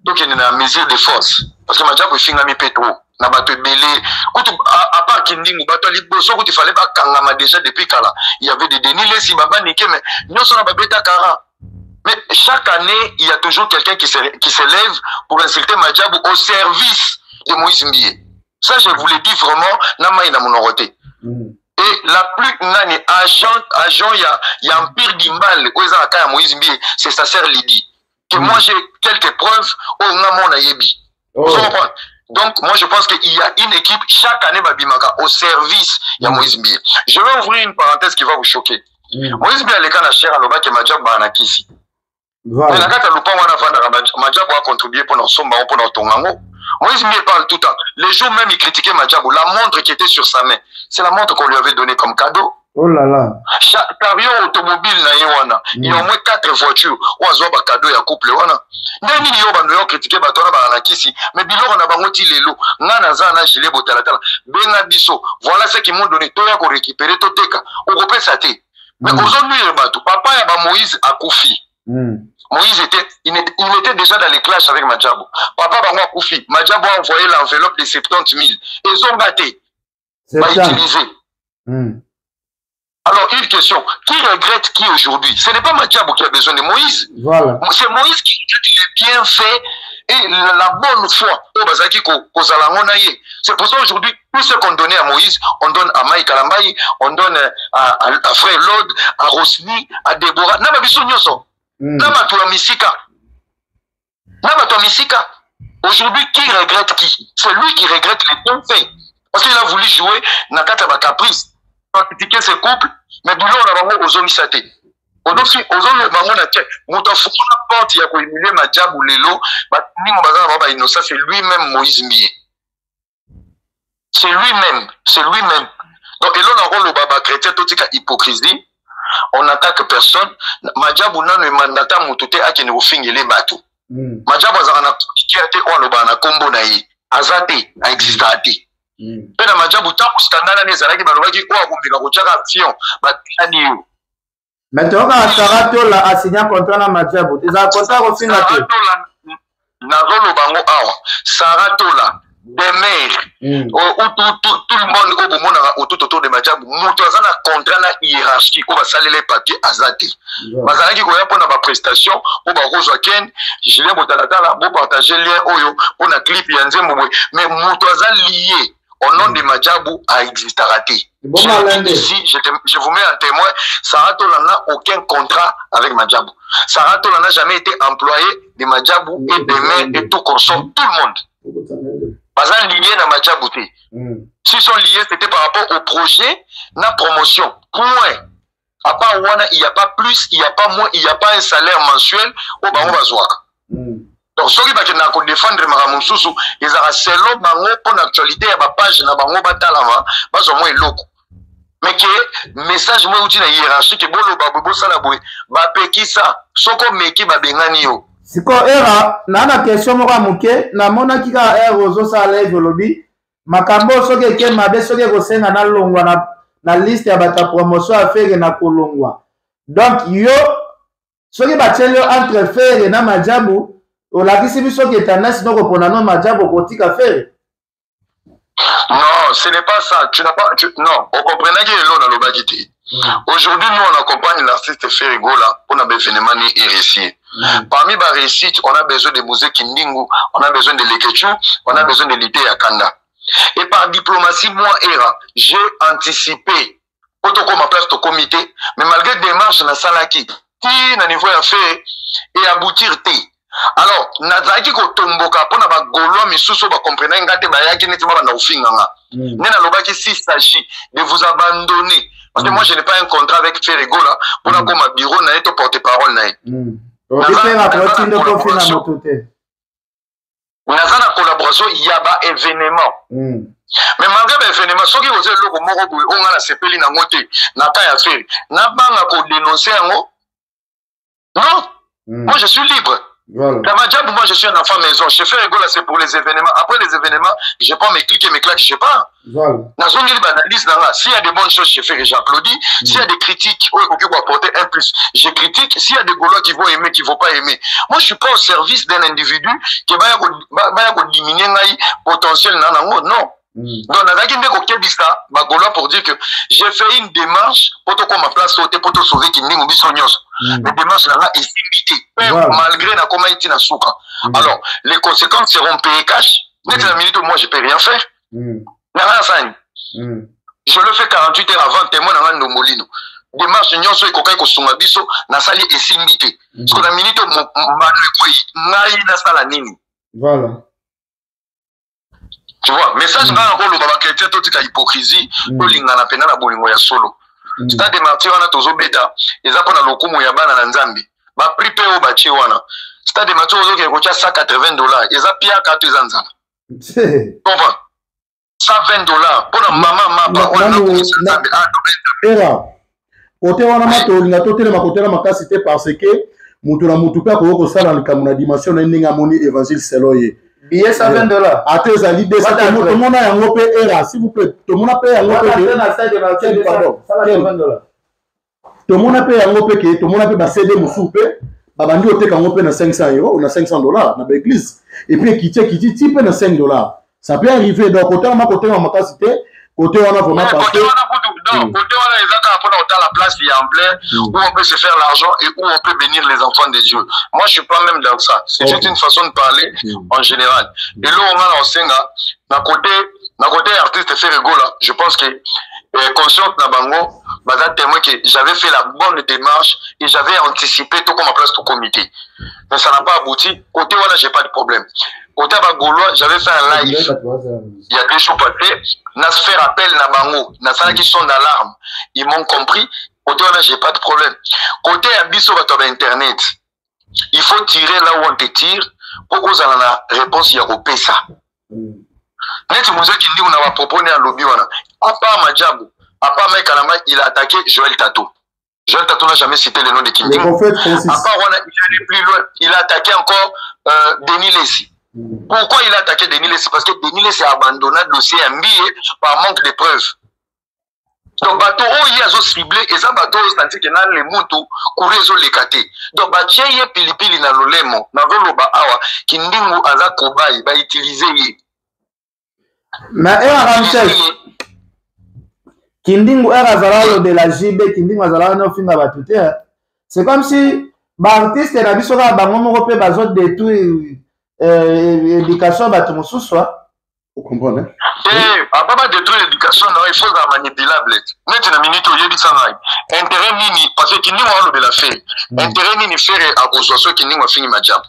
tokende na mesure de force, parce que Majabu efingami mpe trop na bato ebele. Kutu à part Kindingu, bato ya liboso kutu fallait bakangama déjà depuis kala. Il y avait des Denis Lesi, babanike, mais nyonso na babeta kara. Mais chaque année, il y a toujours quelqu'un qui s'élève pour insulter Majabu au service de Moïse Mbiye. Ça, je vous le dis vraiment, na mai na monoko te. Et la plus nani agent ya Empire Dimbal oyo eza na cas ya Moïse Mbiye, c'est sa sœur Lydie. Que moi, j'ai quelques preuves oyo nga mona yebi. Vous comprenez? Donc moi, je pense qu'il y a une équipe chaque année babimaka au service ya Moïse Mbiye. Je vais ouvrir une parenthèse qui va vous choquer. Moïse Mbiye aleka na chaire, alobaki Majabu bana kisi. Mais na kati ya lupango wana avandaka, Majabu a contribué mpona kosomba yango, mpona kotonga yango. Moïse Mbiye parle tout le temps. Les jours même, il critiquait Majabu. La montre qui était sur sa main, c'est la montre qu'on lui avait donnée comme cadeau. Oh là là. Chariot automobile na ye wana. Il y a au moins 4 voitures. Oyo azwa ba cadeau ya couple wana. Nde nini yo bando yo critiquer bato wana bana na kisi. Mais biloko na bango ti lelo. Nga naza na gilet botalatala. Benga biso. Voilà ce qu'ils m'ont donné. Toya ko récupérer, toteka. Okopesa te. Mais ozonuire bato. Papa ya ba Moïse akufi. Moïse était, il était, il était déjà dans les clashs avec Majabu. Papa bango akufi. Majabu a envoyé l'enveloppe de 70 000. Ils ont gâté. C'est Ba ça. utilisé. Alors, une question. Qui regrette qui aujourd'hui? Ce n'est pas Majabu qui a besoin de Moïse. C'est Moïse qui regrette le bienfait et la bonne foi. Oh, bazaki ko, ko zalango na ye. C'est pour ça aujourd'hui, tout ce qu'on donnait à Moïse, on donne à Mike Kalambay, on donne à Frère Lod, à Rosny, à Déborah. Na ba biso nyonso. Na bato ya misika. Na bato ya misika. Aujourd'hui, qui regrette qui? C'est lui qui regrette les bienfaits. Parce qu'il a voulu jouer na kati ya ba caprice. Critiquer ce couple, mais biloko na bango ozongisa te. Ozoki, ozoloba bango na te. Moto afungola porte ya kohumilie Majabu lelo, bato mingi baza na bango ba innocent, c'est lui-même Moïse Mbiye. C'est lui-même, c'est lui-même. Donc, eloko na koloba ba chrétien totika hypocrisie, on n'attaque personne. Majabu nano emandata moto te akende kofingele bato. Majabu azalaka na cœur te oyo alobaka na kombo na ye. Aza te, a existaka te. Mpe na Majabu, ntango scandale wana ezalaki, balobaki oyo akomeka kotiaka fion, batani yo. Mais toyoka Sarah Tola a signé contrat na Majabu. Ezala contrat kofinga te. Sarah Tola, nazoloba yango awa. Sarah Tola, Demer, ou tout le monde oyo bomonaka autour autour de Majabu, moto aza na contrat na hiérarchie oyo basaleli papier aza te. Bazalaki koya mpona ba prestation oyo bakozwa Ken, Julien Botalatala, bo partager lien oyo mpona clip ya nzembo boye. Mais moto aza lié au nom de Majabu a existera te. Bon, Je Malende. dis ici, je vous mets en témoin, Sarah Tola n'a aucun contrat avec Majabu. Sarah Tola n'a jamais été employé de Majabu et de main et tout consort, tout le monde. Baza lié na Majabu te. S'ils sont liés, c'était par rapport au projet, na promotion. Point. À part wana, il n'y a pas plus, il n'y a pas moins, il n'y a pas un salaire mensuel au bango bazwaka. Donc, soki bakendaka kodefendre makambo mosusu, ezalaka selon bango mpo na actualité ya bapage na bango batalama, bazwa mwa eloko. Mais ke message moko euti na hiérarchie ke boloba boye, bosala boye, bapekisa, soko omeki babengani yo. Sikoyo era, na na question moko ya moke, namonaki kaka era ozosala live olobi, makambo oyo soki eke mabe, soki ekosenga nalongwa na liste ya bato ya promotion ya Ferre na kolongwa. Donc yo, soki batieli yo entre Ferre na Majabu, olakisi biso ke tendance noko pona no Majabu okotika Ferre? Non, ce n'est pas ça. Tu n'as pas, tu, non, on comprenait que l'on a le te. Aujourd'hui, nous, on accompagne l'artiste Ferre Gola pour notre événement ni réussir. Parmi les réussites, on a besoin de Mzee Kindingu, on a besoin de Leketchou, on a besoin de Lité Yakanda. Et par diplomatie, moi, Era, j'ai anticipé. Otoko ma place au comité, mais malgré démarche na salaki, ti na niveau ya fait et aboutir te. Alors, nazalaki kotomboka mpona ba Gaulois misusu ba comprenait nga te, bayaki neti ba banda kofinga nga. Nde nalobaki, s'il s'agit de vous abandonner, parce que moi je n'ai pas un contrat avec Ferre Gola mpona koma bureau na ye to porte-parole na ye. Oki Naza Ferre naza na akotinda kofinga collaboration. moto te. Naza na collaboration ya ba événement. Mais malgré ba événement, soki oza eloko moko boye oyo nga nasepeli nango te na cas ya Ferre, nabanga kodénoncer yango? Non. Moi, je suis libre. Voilà. Dans Maajabu, moi, je suis un enfant maison. Chez Ferre Gola, c'est pour les événements. Après les événements, je prends mes clics et mes claques, je pars. Voilà. Nazongeli ba analyse na nga. S'il y a des bonnes choses chez Ferre, j'applaudis. S'il y a des critiques, oyo ekoki apporter un plus, je critique. S'il y a des Gaulois qui vont aimer, qui vont pas aimer. Moi, je suis pas au service d'un individu qui va diminuer ngai potentiel na nango. Non. Donc, nazalaki nde kokebisa bagaulois pour dire que j'ai fait une démarche po tokoma place oyo te, po tosauver Kindingu biso nyonso. Mais démarche na nga esimbi te. Voilà. Malgré nakoma eti na suka. Alors, les conséquences seront payées cash. Neti na minute, moi, je peux rien faire. Na nga nasani. Je le fais 48 heures avant, témoin na nga ndombolino. Démarche nyonso ekokaki kosunga biso, nasali, esimbi te. Parce que na minute mbano ekwei, ngai nasala nini? Voilà. Tu vois, message nga na koloba, bachrétien, totika hypocrisie, tolingana mpenza na bolingo ya solo. Stade Martyr wana tozobeta eza mpona lokumu ya bana na Nzambe. Baprix mpe oyo batie wana, Stade Martyr ozokende kotia 180 $ eza piaka to eza nzala? Comprends, 120 $ mpona mama mapa oyo nakomisa Nzambe. Ah, era kote wana ma tolinga totelema kotela makasi te, parce que moto na motu mpe akoki kosala likambo na dimension na ye ndenge amoni évangile selon ye. Billet 120 $. Ata ezali desa, tomona yango mpe era, s'il vous plaît, tomona mpe yango mpe. Pardon, tomona mpe yango mpe ke tomona mpe baCD mosusu mpe babandi koteka yango mpe na 500 euro, na 500 $ na baéglise, et puis ekiti, ekiti ti mpe na 5 $. Ça peut arriver. Donc kotelama, kotelema makasi te côté wana vraiment, parce que côté wana kutu non, côté wana eza kaka mpona kotala place ya ampleur où on peut se faire l'argent et où on peut bénir les enfants de Dieu. Moi, je suis pas même dans ça, c'est juste une façon de parler en général. Eloko nga na osenga na côté artiste Ferre Gola, je pense que conscience na bango baza témoin que j'avais fait la bonne démarche et j'avais anticipé tout comme place au comité, mais ça n'a pas abouti. Côté wana, j'ai pas de problème. Côté bagaulois, j'avais fait un live il y a 2 jours passés, na faire appel na bango, nasalaki son d'alarme, ils m'ont compris. Côté wana, j'ai pas de problème. Côté ya biso bato ya internet, il faut tirer là où on te tire po kozala na réponse ya kopesa. Neti mozaki ndingo na bapropos ne alobi wana, à part Maajabu, à part Mike Kalamba, il a attaqué Joël Tato. Joël Tato n'a jamais cité le nom de Kindingu. À part wana, il est allé plus loin, il a attaqué encore Denis Lessi. Pourquoi il a attaqué Denis Lessi? Parce que Denis Lessi a abandonné le dossier ya Mbiye par manque de preuves. Donc bato oyo ye azocible eza bato oyo santi ke na le mutu kuru ezoleka te. Donc batie ye pilipili na lolemo. Nazoloba awa, Kindingu aza cobaye, bautiliser ye. Mais era Ramses, Kindingu ere azala alobela JB, Kindingu azala wana ofinga bato te. C'est comme si baartiste na biso kaka bango moko mpe bazodétruire éducation ya bato mosusu. Comprendre. Te, aba badétruire éducation na yo, il faut ozala manipulable. Neti na minute oyebisa ngai intérêt nini, parce que Kindingu alobela Ferre, intérêt nini Ferre akozwa soki Kindingu afingi Maajabu?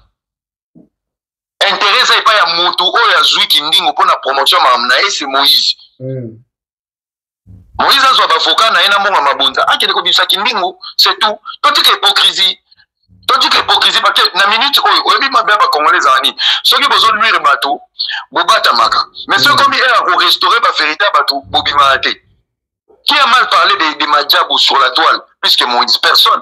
Intérêt eza epai ya motu oyo azwi Kindingu mpona promotion ya makambo na ye, c'est Moïse. Moïse azwa bavoka na ye na mbongo ya mabonza, akende kobimisa Kindingu, c'est tout. Totika hypocrisie, totika hypocrisie, parce que na minute oyo oyebi mabe ya bacongolais ezala nini? Soki bozonuire bato, bobatamaka, mais soki komi ere ya korestaurer bavérité ya bato, bobimaka te. Qui a mal parlé de Maajabu sur la toile plus que Moïse? Personne.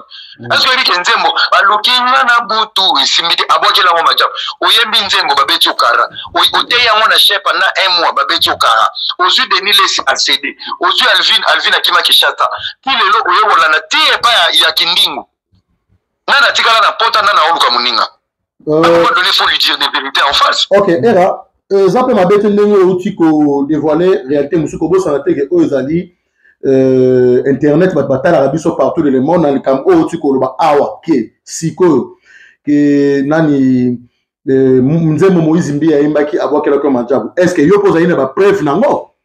Est-ce que oyebi ke nzembo baluki nga na butu esimbi te, abwakeli yango Maajabu? Oyembi nzembo, babeti okara. Oteyi yango na chef pendant un mois, babeti okara. Ozwi Denis Lesi acd, ozwi Alvin, Alvin akima Kinshasa ti lelo. Oye kolanda ti epai ya Kindingu, nani atikala na pota, nani aoluka moninga? À un moment donné, il faut lui dire des vérités en face. Ok, era eza mpe mabe te ndenge outi kodévoiler réalité mosusu. Kobosana te ke oyo ezali internet, bato batalaka biso partout dans le monde. Na likambo oyo outi koloba awa ke sikoyo ke nani, nzembo Moïse Mbiye ayembaki, abwakelaki yo Maajabu, est ce que yo mpo ozali na bapreuve nango?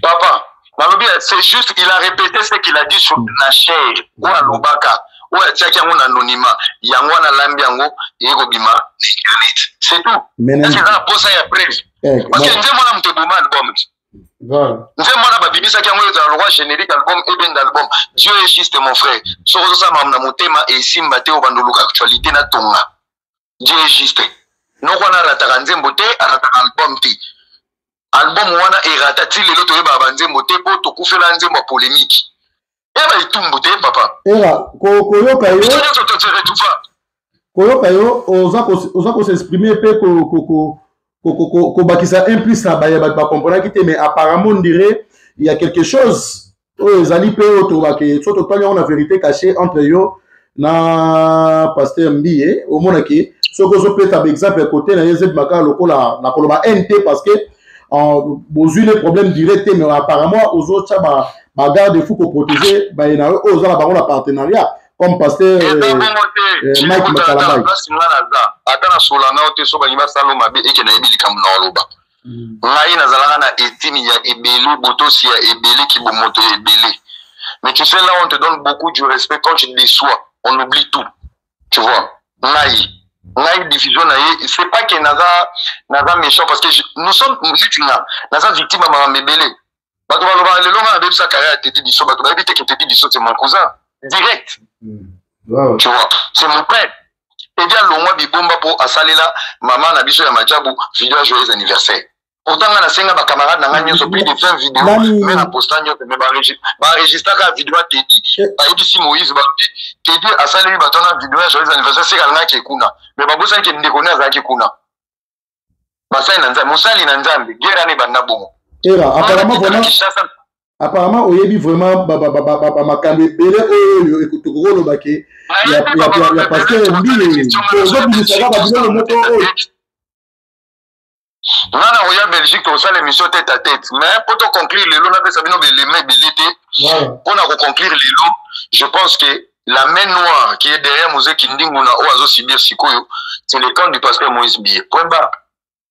Papa, nalobi, c'est juste il a répété ce qu'il a dit sur na chair oyo alobaka, oyo atiaki yango na anonymat. Yango wana alambi yango, eye kobima na internet, c'est tout. Est-ce eza na posa ya preuve? Parce que nzembo wana moto eboma album. Nzembo wana babimisaki yango ezala lokwa générique album, ebenda album. Dieu est juste, mon frère. Soki ozosala makambo na motema, esimba te. Oyo bandoluka actualité na tonga, Dieu est juste. Noko wana arataka nzembo te, arataka album te. Album wana erata ti lelo toyebaka banzembo te mpo tokufela nzembo ya polemique. Eba etumbu te papa. Era koyoka yo. Biso nyonso to se retrouva. Koyoka yo oza ko s'exprimer pe ko ko ko ko kobakisa un plus na baye bato bakomprenaki te mais apparemment on dirait il y a quelque chose oyo ezali mpe oyo tolobaka so totali yango na vérité cachée entre yo na pasteur mbiye omonaki soki ozopesa baexemple ya kote na ye ezebima kaka lokola nakoloba haine te parce que bozwi le problème direct te mais apparemment ozotya bagarde fou koprotege baye na yo oyo oza na bango na partenariat comme pasteur Mike Makalabay ata na sola na yo te so balingi basala mabe eke nayebi likambo na oloba Ngai nazalaka na etini ya ebele, botosi ya ebele, kibomoto ya ebele. Mais tu sais là on te donne beaucoup du respect quand tu déçois, on oublie tout. Tu vois? Ngai, ngai diffusion na ye, c'est pas que naza naza méchant parce que je, nous sommes neti nga, naza victime ya makambo ebele. Bato balobaka lelo nga nabebisa carrière ya Teddy Diso, bato bayebi te que Teddy Diso c'est mon cousin direct. Wow. Tu vois, c'est mon frère. Teddy alongwa bibomba po asalela mama na biso ya Majabu video ya joyeux anniversaire. Pourtant nga nasenga ba camarades na nga nyonso plus de 20 vidéos mais na posta nyonso mais ba enregistraka video ya Teddy. Eh. Bayebisi Moïse ba Teddy asaleli bato wana video ya joyeux anniversaire seka alingaki kuna mais babosani ke ndeko ne azalaki kuna. Basali na Nzambe, mosali na Nzambe, guerre wana ebanda bongo. Era, apparemment vraiment apparemment oyebi vraiment makambo ebele oyo tokoki koloba ke ya pasteur mbiye ozobimisaka babiloko moko oyo nga na koya belgique tokosala émission tête à tête mais mpo toconclure lelo napesa bino belema ebele te mpo na koconclure lelo je pense que la main noire qui est derrière Mose Kindingu na oyo azosubir sikoyo c'est le camp du pasteur Moïse Mbiye point barre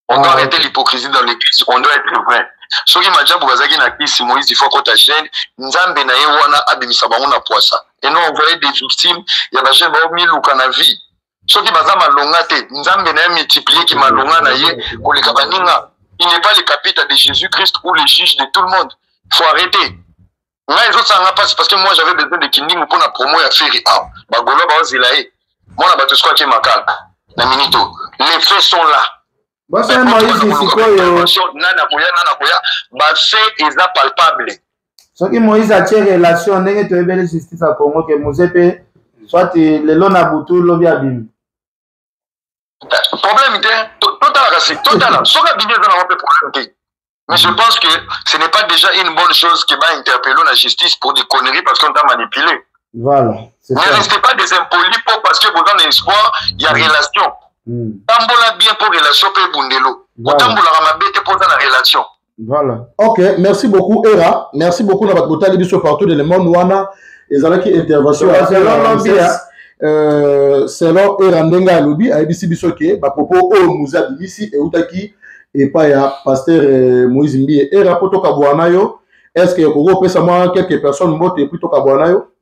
on doit ah, arrêter l'hypocrisie dans l'église on doit être vrai soki majabu bazalaki na kisi moïse il faut akota jeune nzambe na ye wana abimisa bango na pwasa et non envoyer des victimes ya bajeune baomiluka na vie soki baza malonga te nzambe na ye multiplier ki malonga na ye koleka baninga il n'est pas le capita de jésus christ ou le juge de tout le monde faut arrêter ngai ezosala nga mpasi parce que moi j'avais besoin de kindingu mpo na promo ya ferre awa bagolois baozela ye mwana bato sikoyo ake makala na minito les faits sont là bosala moïse sikoyo nani akoya nani akoya bafe eza palpable soki moïse atie relation ndenge toyebeli justice ya congo ke muze mpe soit lelo na butu lobi abimi problème te totala kasi totala soki abimi eza nango mpe problème te Mais je pense que ce n'est pas déjà une bonne chose que va interpeller la justice pour des conneries parce qu'on t'a manipulé. Voilà. Ne ça. restez pas des impolis pour parce que vous avez espoir, il y a relation. Tambola bien pour relation pe bundelo. Voilà. Otambola mabe te pour la relation. Voilà. Ok, merci beaucoup Era. Merci beaucoup na bato biso partout dans le monde wana ezalaki intervention ya euh, selon Era ndenge alobi ayebisi biso ke ba propos oyo Muza abimisi eutaki epai ya pasteur euh, Moïse Mbiye. Era po tokabwana na yo, est-ce que okoki kopesa mwa quelques personnes mbote et puis tokabwana na yo?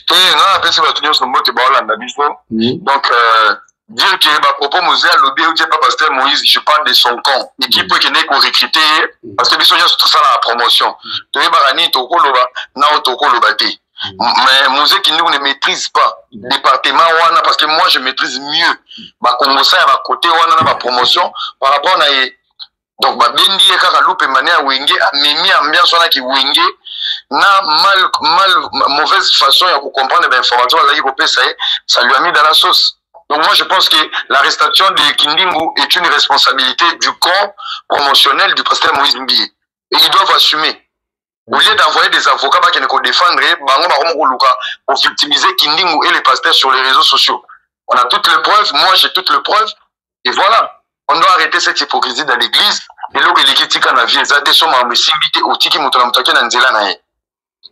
Te, nga napesi bato nyonso mbote baolanda biso. Donc euh, dire que ba propos Mose alobi euti epa pasteur Moïse, je parle de son camp. Équipe oyo ekendeki korecrute ye parce que biso nyonso tosalaka promotion. Toyebaka nini tokoloba na oyo tokoloba te. Mais Mose Kindingu ne maîtrise pas département wana parce que moi je maîtrise mieux ba Kongosa ya ba côté wana na ba promotion par rapport na ye. Donc babendi ye kaka lupemba ne ya wenge amemi ambiance wana ki wenge na mal mal mauvaise façon ya kocomprendre ba information bazalaki kopesa ye, ça lui a mis dans la sauce. Donc moi je pense que l'arrestation de Kindingu est une responsabilité du camp promotionnel du pasteur Moïse Mbiye et ils doivent assumer. Au lieu d'envoyer des avocats bakende ko défendre ye, bango bakoma koluka ko victimiser Kindingu et les pasteurs sur les réseaux sociaux. On a toutes les preuves, moi j'ai toutes les preuves et voilà. On doit arrêter cette hypocrisie dans l'église. Eloko eleki tika na vie eza te so makambo esimbi te otiki moto na moto ake na nzela na ye.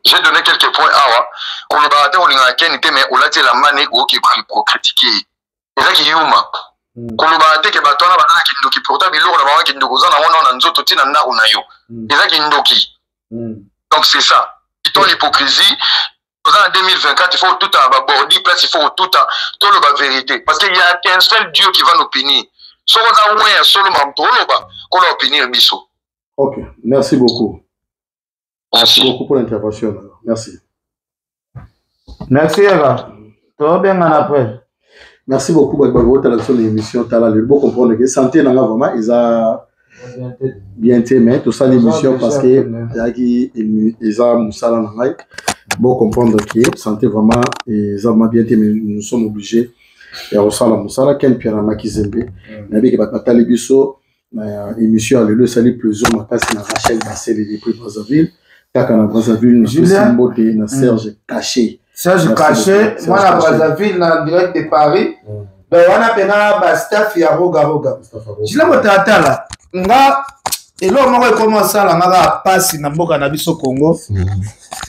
J'ai donné quelques points awa kolobaka te olingaka Ken te mais olati elamba ne okoki kocritiquer ye. Eza kiyuma. Kolobaka te ke bato wana baza na kindoki pourtant biloko na bango ya kindoki oza nango nao na nzoto ti na ndako na yo. Eza kindoki. Donc c'est ça. Quittons l'hypocrisie. Toza na 2024, il faut kotuta na babordi place, il faut kotuta toloba vérité parce qu'il y a qu'un seul Dieu qui va nous punir. Soki oza loin ya solo makambo toloba kola opinir biso. Ok, merci beaucoup. Merci beaucoup pour l'intervention. Merci. Merci Eva. Tobengana après. Merci beaucoup bato bakotala biso na émission. Tala lelo, bocomprendre ke santé na nga vraiment eza bien te, mais tosali émission parce que ezalaki, eza mosala na ngai. Bocomprendre ke santé vraiment eza vraiment bien te, mais nous sommes obligés ya kosala mosala. Ken Piana Makizembe, nayebi ke bato batali biso na émission ya lelo, esali plaisir makasi na Rachel Basele depuis Brazzaville. Kaka na Brazzaville, napesi mbote na Serge Caché. Serge Caché, mwana Brazzaville na direct de Paris. Donc wana mpena bastaff ya Roga Roga. Julien Botalatala, nga eloko moko ekoma osala nga kaka mpasi na mboka na biso Congo,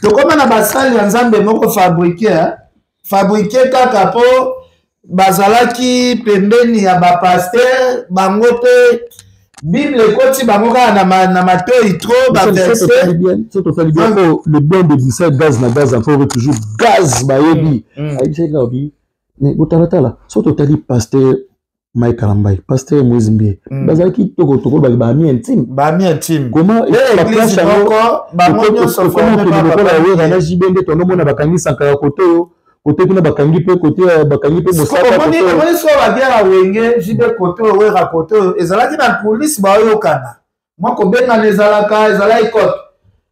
tokoma na basali ya Nzambe moko fabriqué, fabriqué kaka mpo bazalaki pembeni ya bapaster. Bango mpe Bible ekoti bango kaka na matoi trop, baverset. Totali bien, le bien de bisa gaz na gaz, encore toujours gaz. Bayebi, ayebisaki kaka bi, mais botalatala, so totali pasteur Mike Kalambayi, pasteur Moïse Mbiye, bazalaki tokotoko, bami intime. Bami intime. Comment église moko bango nyonso? Lokola Wera na JB nde tonomona bakangi Sankara kote oyo, kote kuna bakangi mpe, kote bakangi mpe. Mosaka. Omoni so babiaka Wenge, JB kote oyo, Wera kote oyo, ezalaki na coulisse, baoyokana mwa kobengana, ezalaka, ezalaki kote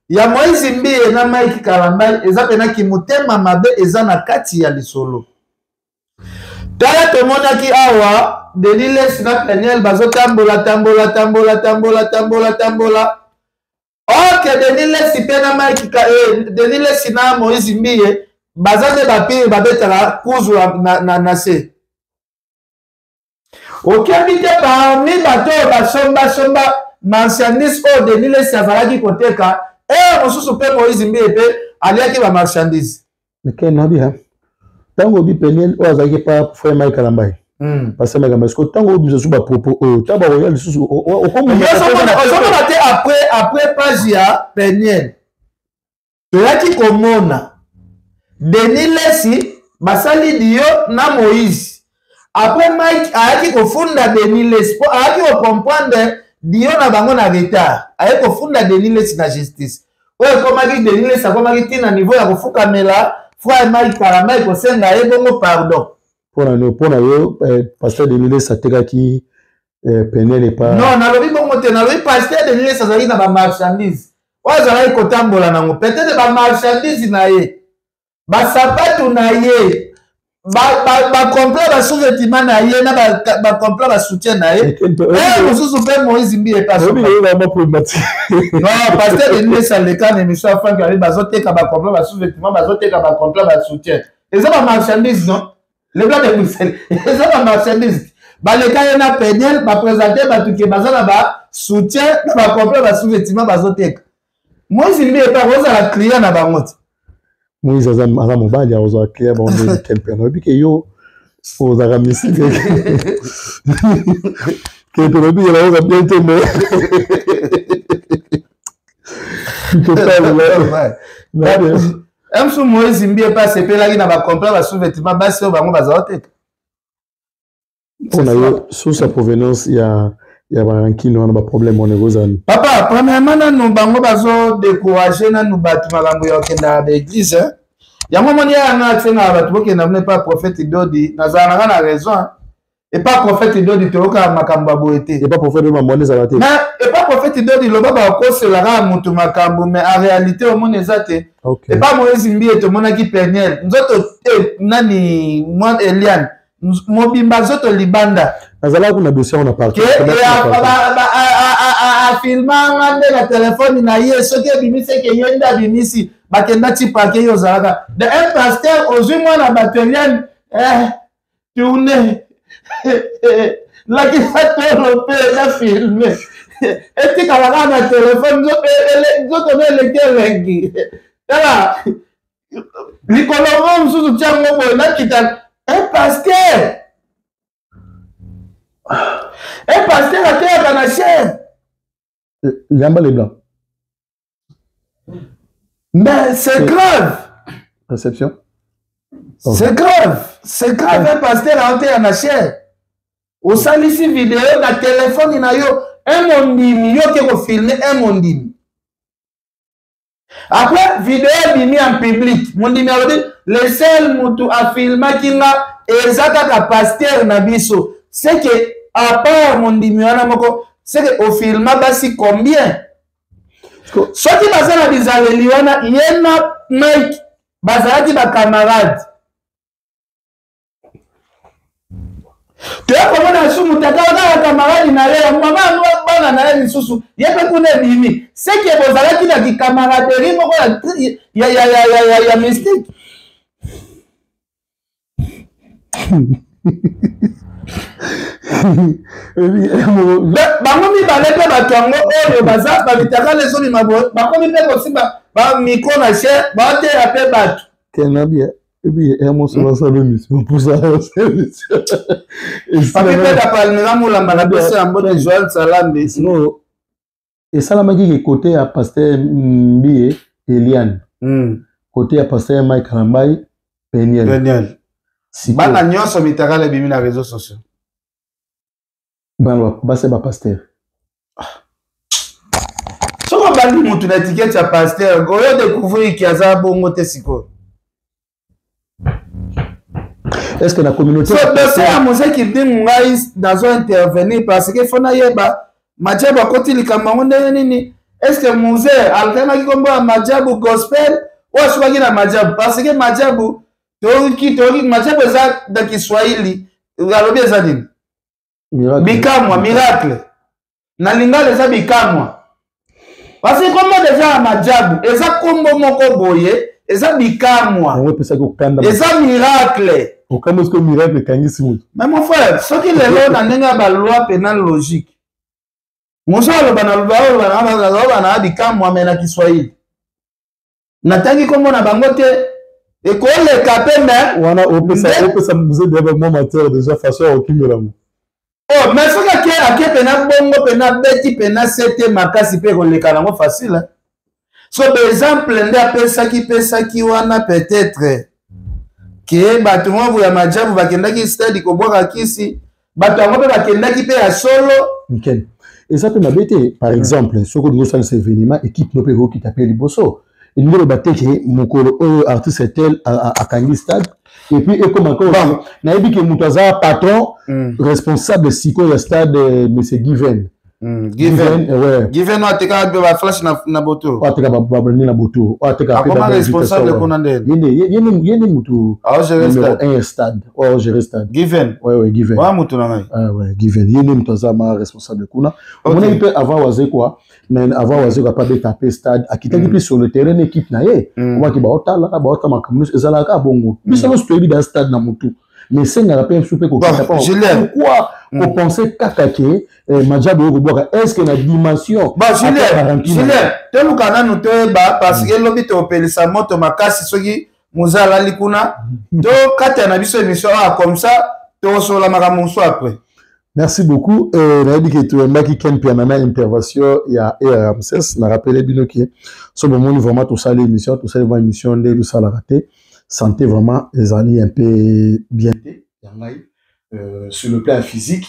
ya Moïse Mbiye na Mike Kalambayi, eza mpena kimotema mabe eza na kati ya lisolo. Tala, tomonaki awa Denis Lessie na Peniel bazotambola tambola tambola tambola tambola tambola. Ok, Denis Lessie mpe na Mike, Denis Lessie na Moïse Mbiye baza nde bapire, babetaka kuzu na se. Okebi te, parmi bato oyo basombasomba marchandise oyo Denis Lessie azalaki koteka, e mosusu mpe Moïse Mbiye mpe aliaki bamarchandise. Ken nabi ha, ntango obi Peniel oyo azalaki pa frère Mike Kalambayi, pasteur Mike Kalambayi, siko ntango oyo biso bapropos oyo, ntango bakoya lisusu. Ozomona te, après page ya Peniel, toyaki komona Denis Lessie basali dio na Moïse. Après Mike ayaki kofunda Denis Lessie mpo ayaki kocomprendre dio na bango na retard. Ayaki kofunda Denis Lessie na justice oyo ekomaki, Denis Lessie akomaki ntina niveau ya kofukamela frère Mike Kalambayi, kosenga ye bongo pardon. Mpona yo, pasteur Denis Lessie atekaki Peniel epa? Non, nalobi bongo te. Nalobi pasteur Denis Lessie azalaki na bamarchandise oyo azalaki kotambola nango, peut-être bamarchandise na ye, basapatu na ye, bacomplet, basous-vêtement na ye na bacomplet, basoutien na ye. Mosusu mpe Moïse Mbiye. Non, pasteur Denis Lessie aleka na émission ya Frank ali, bazoteka bacomplet, basous-vêtement, bazoteka bacomplet, basoutien, eza bamarchandise. Non, le blanc de Bruxelles, eza bamarchandise. Baleka ye na Peniel, baprésente bato ke baza na basoutien na bacomplet, basous-vêtement, bazoteka. Moïse Mbiye mpe akozala client na bango te. Moïse aza mobali, akozala client bango nde? Ken mpe nayebi ke yo ozalaka misike. Ken mpe nayebi ke nayoka bien te, mais total. Msu Moïse Mbiye mpe asepelaki na bacomplet, basous-vêtement, basi oyo bango bazala oteka. Mpona yo, source ya provenance ya barankine wana, baproblème wana ekozala nini? Papa, premièrement nanu bango bazodécourage nanu bato makambo ya kokendaka baeglise. Yango omoni yanga asengaka bato bokenda mne epa prophète Dodi. Nazala nanga na raison, epa prophète Dodi toyokaka makambo ya boye te. Epa prophète Dodi mambo wana ezala te. Mais epa prophète Dodi, loba bakosela kaka motu makambo, mais en réalité omoni eza te. Epa Moïse Mbiye tomonaki Peniel nzoto te, nani, mwa Eliane mobimba nzoto libanda. Nazalaka kuna, dossier wana parti. Afilmanga nde na telefone na ye, soki ebimisi eke ye nde abimisi, bakenda ti pake. Ye ozalaka de un pasteur, ozwi mwana bato Eliane, tourne, lakisa tolo mpe na filme, etikala kaka na telefone, nzoto no eleki elengi. Tala likolo ngo mosusu, tia ngo boye, nakita. Un pasteur ateyaka na chaire. Yamba les blancs. Mais c'est grave. Perception. C'est grave, c'est grave. Un pasteur aoteya na chaire, osalisi video na telefone na yo, un mondimi, yo ke kofilme un mondimi. Après video ebimi en public, mondimi alobi le seul mutu afilmaki nga. Eza kaka pasteur na biso. C'est que à part mondimi wana moko, c'est que ofilma basi combien? Soki baza na bizaleli wana, ye na Mike bazalaki ba camarade. Toya komona lisusu moto atala kaka camarade na ye, mama yango bana na ye lisusu, ye mpe kuna ebimi. Seke bozalaki na kikamaraderie moko ya mystique. Bango mibale mpe bato yango oyo baza babitakala ezobima boye, bakomi mpe kosimba bamikro na chaire, baoteya mpe bato. Kenabia ebi ya moso basala émission mposa émission. Papi Peda Palmira Mulamba na biso ya mbote Joël Salambi. No, esalamaki ke côté ya pasteur Mbiye Eliane. Côté ya pasteur Mike Kalambayi Peniel. Peniel. Bana nyonso mitakala ebimi na réseaux sociaux. Bana basi ba pasteur. Soki obandi mutu na étiquette ya pasteur, oyo découvrir ki aza bongo te sikoyo. Est-ce que la communauté so dossier ya Mose Kidingu ngai nazo intervenir parce que faut nayeba Majabu akoti likambo yango ndenge nini. Est-ce que Mose alukaki kombo ya Majabu gospel oyo asukaki na Majabu? Parce que Majabu toyoki toyoki Majabu eza na Kiswahili, alobi eza nini? Bikamwa, miracle. Na lingala eza bikamwa. Parce que kombo deja ya Majabu eza kombo moko boye, eza bikamwa. Yango epesaki okanda. Eza miracle. Okamwa soki miracle ekangisi moto. Mais mon frère, soki lelo na ndenge ya ba loi pénale logique, mosu aloba na aloba na bikamwa mais na Kiswahili. Natangi kombo na bango te, ekoleka pe mais wana opesa opesa mzee de ba matière déjà façon ya kokimela mo. Oh, mais soki ake ake pena bongo pena beti pena sete makasi pe koleka nango facile. So ba exemple nde apesaki pesaki wana peut-être ke bato moko ya Majabu bakendaki stade kobwaka kisi, bato yango pe bakendaki pe ya solo. Nickel. Eza pe mabe te. Par exemple, soki olingi osalisa événement, équipe no pe ekokita pe liboso. Elingi oloba te ke mokolo oyo artiste tel akangi stade et puis ekoma ko nayebi ke moto aza patron responsable sikoyo ya stade, monsieur Given. Given, ouais. Given oyo atekaka mpe ba flash na boto. Oyo atekaka ba nini na boto. Oyo atekaka mpe ba responsable kuna nde. Ye nde moto numéro 1 ya stade. Oyo agere stade. Given. Ouais, ouais, Given. Oyo moto na ngai. Ah, ouais, Given. Ye nde moto aza ma responsable kuna. Omonaki mpe avant Wazekwa, mais avant Wazekwa pa beta pe stade, akitaki mpe sur le terrain na équipe na ye. Omaki baotala, baota makambo nyonso ezalaka bongo. Biso nyonso toyebi da stade na motu. Mais esengaka mpe biso mpe kokita. Pourquoi kopense kaka ke Majabu oyo kobwaka, est-ce que na dimension Bon, Julien, Julien, toluka nanu toyeba parce que lobi topelisa moto makasi soki moza alali kuna, tokata na biso émission awa comme ça tokosola makambo mosusu après. Merci beaucoup. Nayebi ke toyambaki Ken Piana na intervention ya Ramsès. Na rappelé bino ke so bomoni vraiment tosali émission, tosali vraiment émission nde tosalaka te. Santé vraiment ezali un peu bien te ya ngai. Sur le plan physique,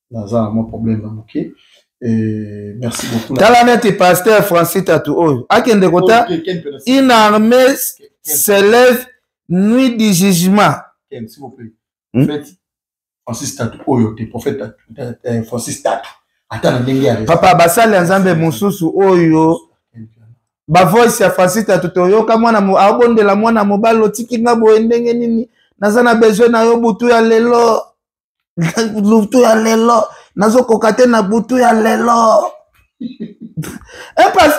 naza na mwa problème na moke. Merci beaucoup. Tala neti pasteur Francis Tatu oyo akende kota une armée s'élève nuit du jugement. Ken, s'il vous plaît. Fait Francis Tatu oyo te prophète Tatu, Francis Tatu ata na ndenge ya papa basali ya Nzambe mosusu oyo ba voice ya Francis Tatu toyoka mwana abondela mwana mobali otiki nga boye ndenge nini, naza na besoin na yo butu ya lelo, butu ya lelo nazokoka te na butu ya lelo.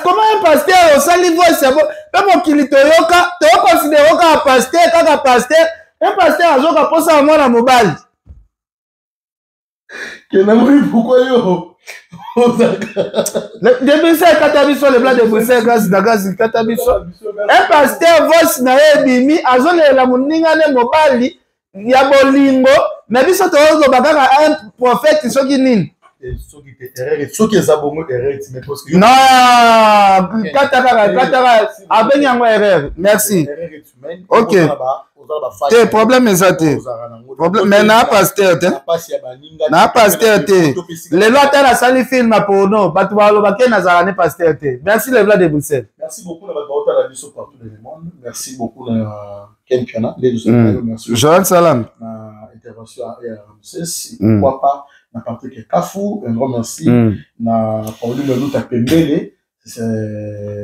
Comment un pasteur osali voice ya pe mokili toyoka, toyokonsidere kaka pasteur, kaka pasteur, un pasteur azoka posa ya mwana mobali. Kena moi pourquoi yo De Bruxelles kata biso le blanc de Bruxelles grâce na grâce kata biso. Un pasteur voice na ye ebimi azolela moninga ne mobali ya bolingo, mais biso tozoloba kaka un prophète soki nini. Soki eza bongo erreur, mais parce que non, kata kaka, kata kaka, abengi yango erreur. Merci. Ok. Te problème eza te. Problème mais na pasteur te. Na pasteur te. Lelo ata nasali film ya porno, bato baloba ke nazala ne pasteur te. Merci le blanc de Bruxelles. Merci beaucoup na bato baotala biso partout dans le monde. Merci beaucoup na Ken Piana, nde tosala yo, merci. Joël Salam. Na intervention ya Ramsès, pourquoi pas na Patrick Kafu, un grand merci na Pauline Luta Pembele,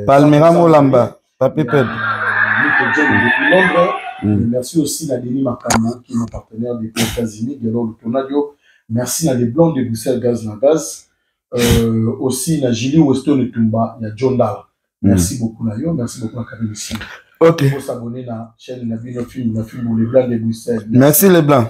Palmera Molamba, Papi Pep. Depuis Londres. Merci aussi à Denis Makamo, qui est mon partenaire depuis les États-Unis, Gelo Lutonadio. Merci à les Blancs de Bruxelles, Gaz na Gaz. Aussi à Gilles Weston Tumba, il y a John Dalla. Merci beaucoup Nayo, merci beaucoup à Camille. Ok. Il faut s'abonner à la chaîne Nabino Film, la film Les Blancs de Bruxelles. Merci les Blancs.